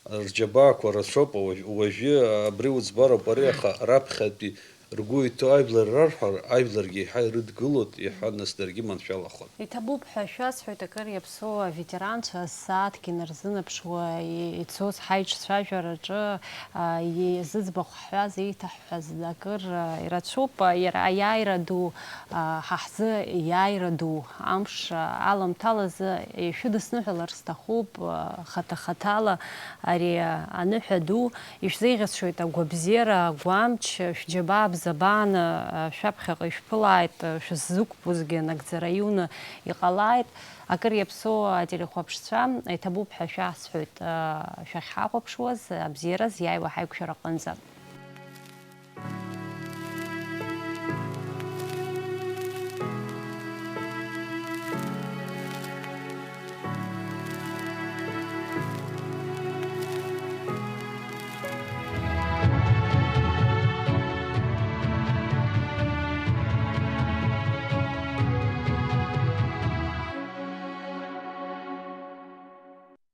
Рџьабаақәа рацәоуп уажә-, уажәы абри уӡбароуп ари, аха раԥхьатәи Ргәы иҭоу ажәлар рарҳәар, ажәларгьы еиҳа ирыдгылоит, иҳәан, нас даргьы маншәалахоит. Иҭабуп ҳәа шәасҳәоит, акыр иаԥсоу аветеранцәа ссааҭк инарзынаԥшуа ицоз ҳаиҿцәажәараҿы зыӡбахә ҳҳәаз, еиҭаҳҳәаз акыр ирацәоуп. Иара аиааира ду, ҳа ҳзы иааира ду амш аламҭалазы ишәыдысныҳәалар сҭахуп, хаҭа-хаҭала ари аныҳәа ду. Ишәзеиӷьасшьоит агәабзиара, агәамч, шәџьабаа бзабааны шәаԥхьаҟа ишәԥылааит, шәыззықәԥозгьы нагӡара иуны иҟалааит. Акыр иаԥсоу ателехәаԥшцәа, иҭабуп ҳәа шәасҳәоит, шәахьҳахәаԥшуаз абзиараз иааиуа ҳаиқәшәараҟынӡа.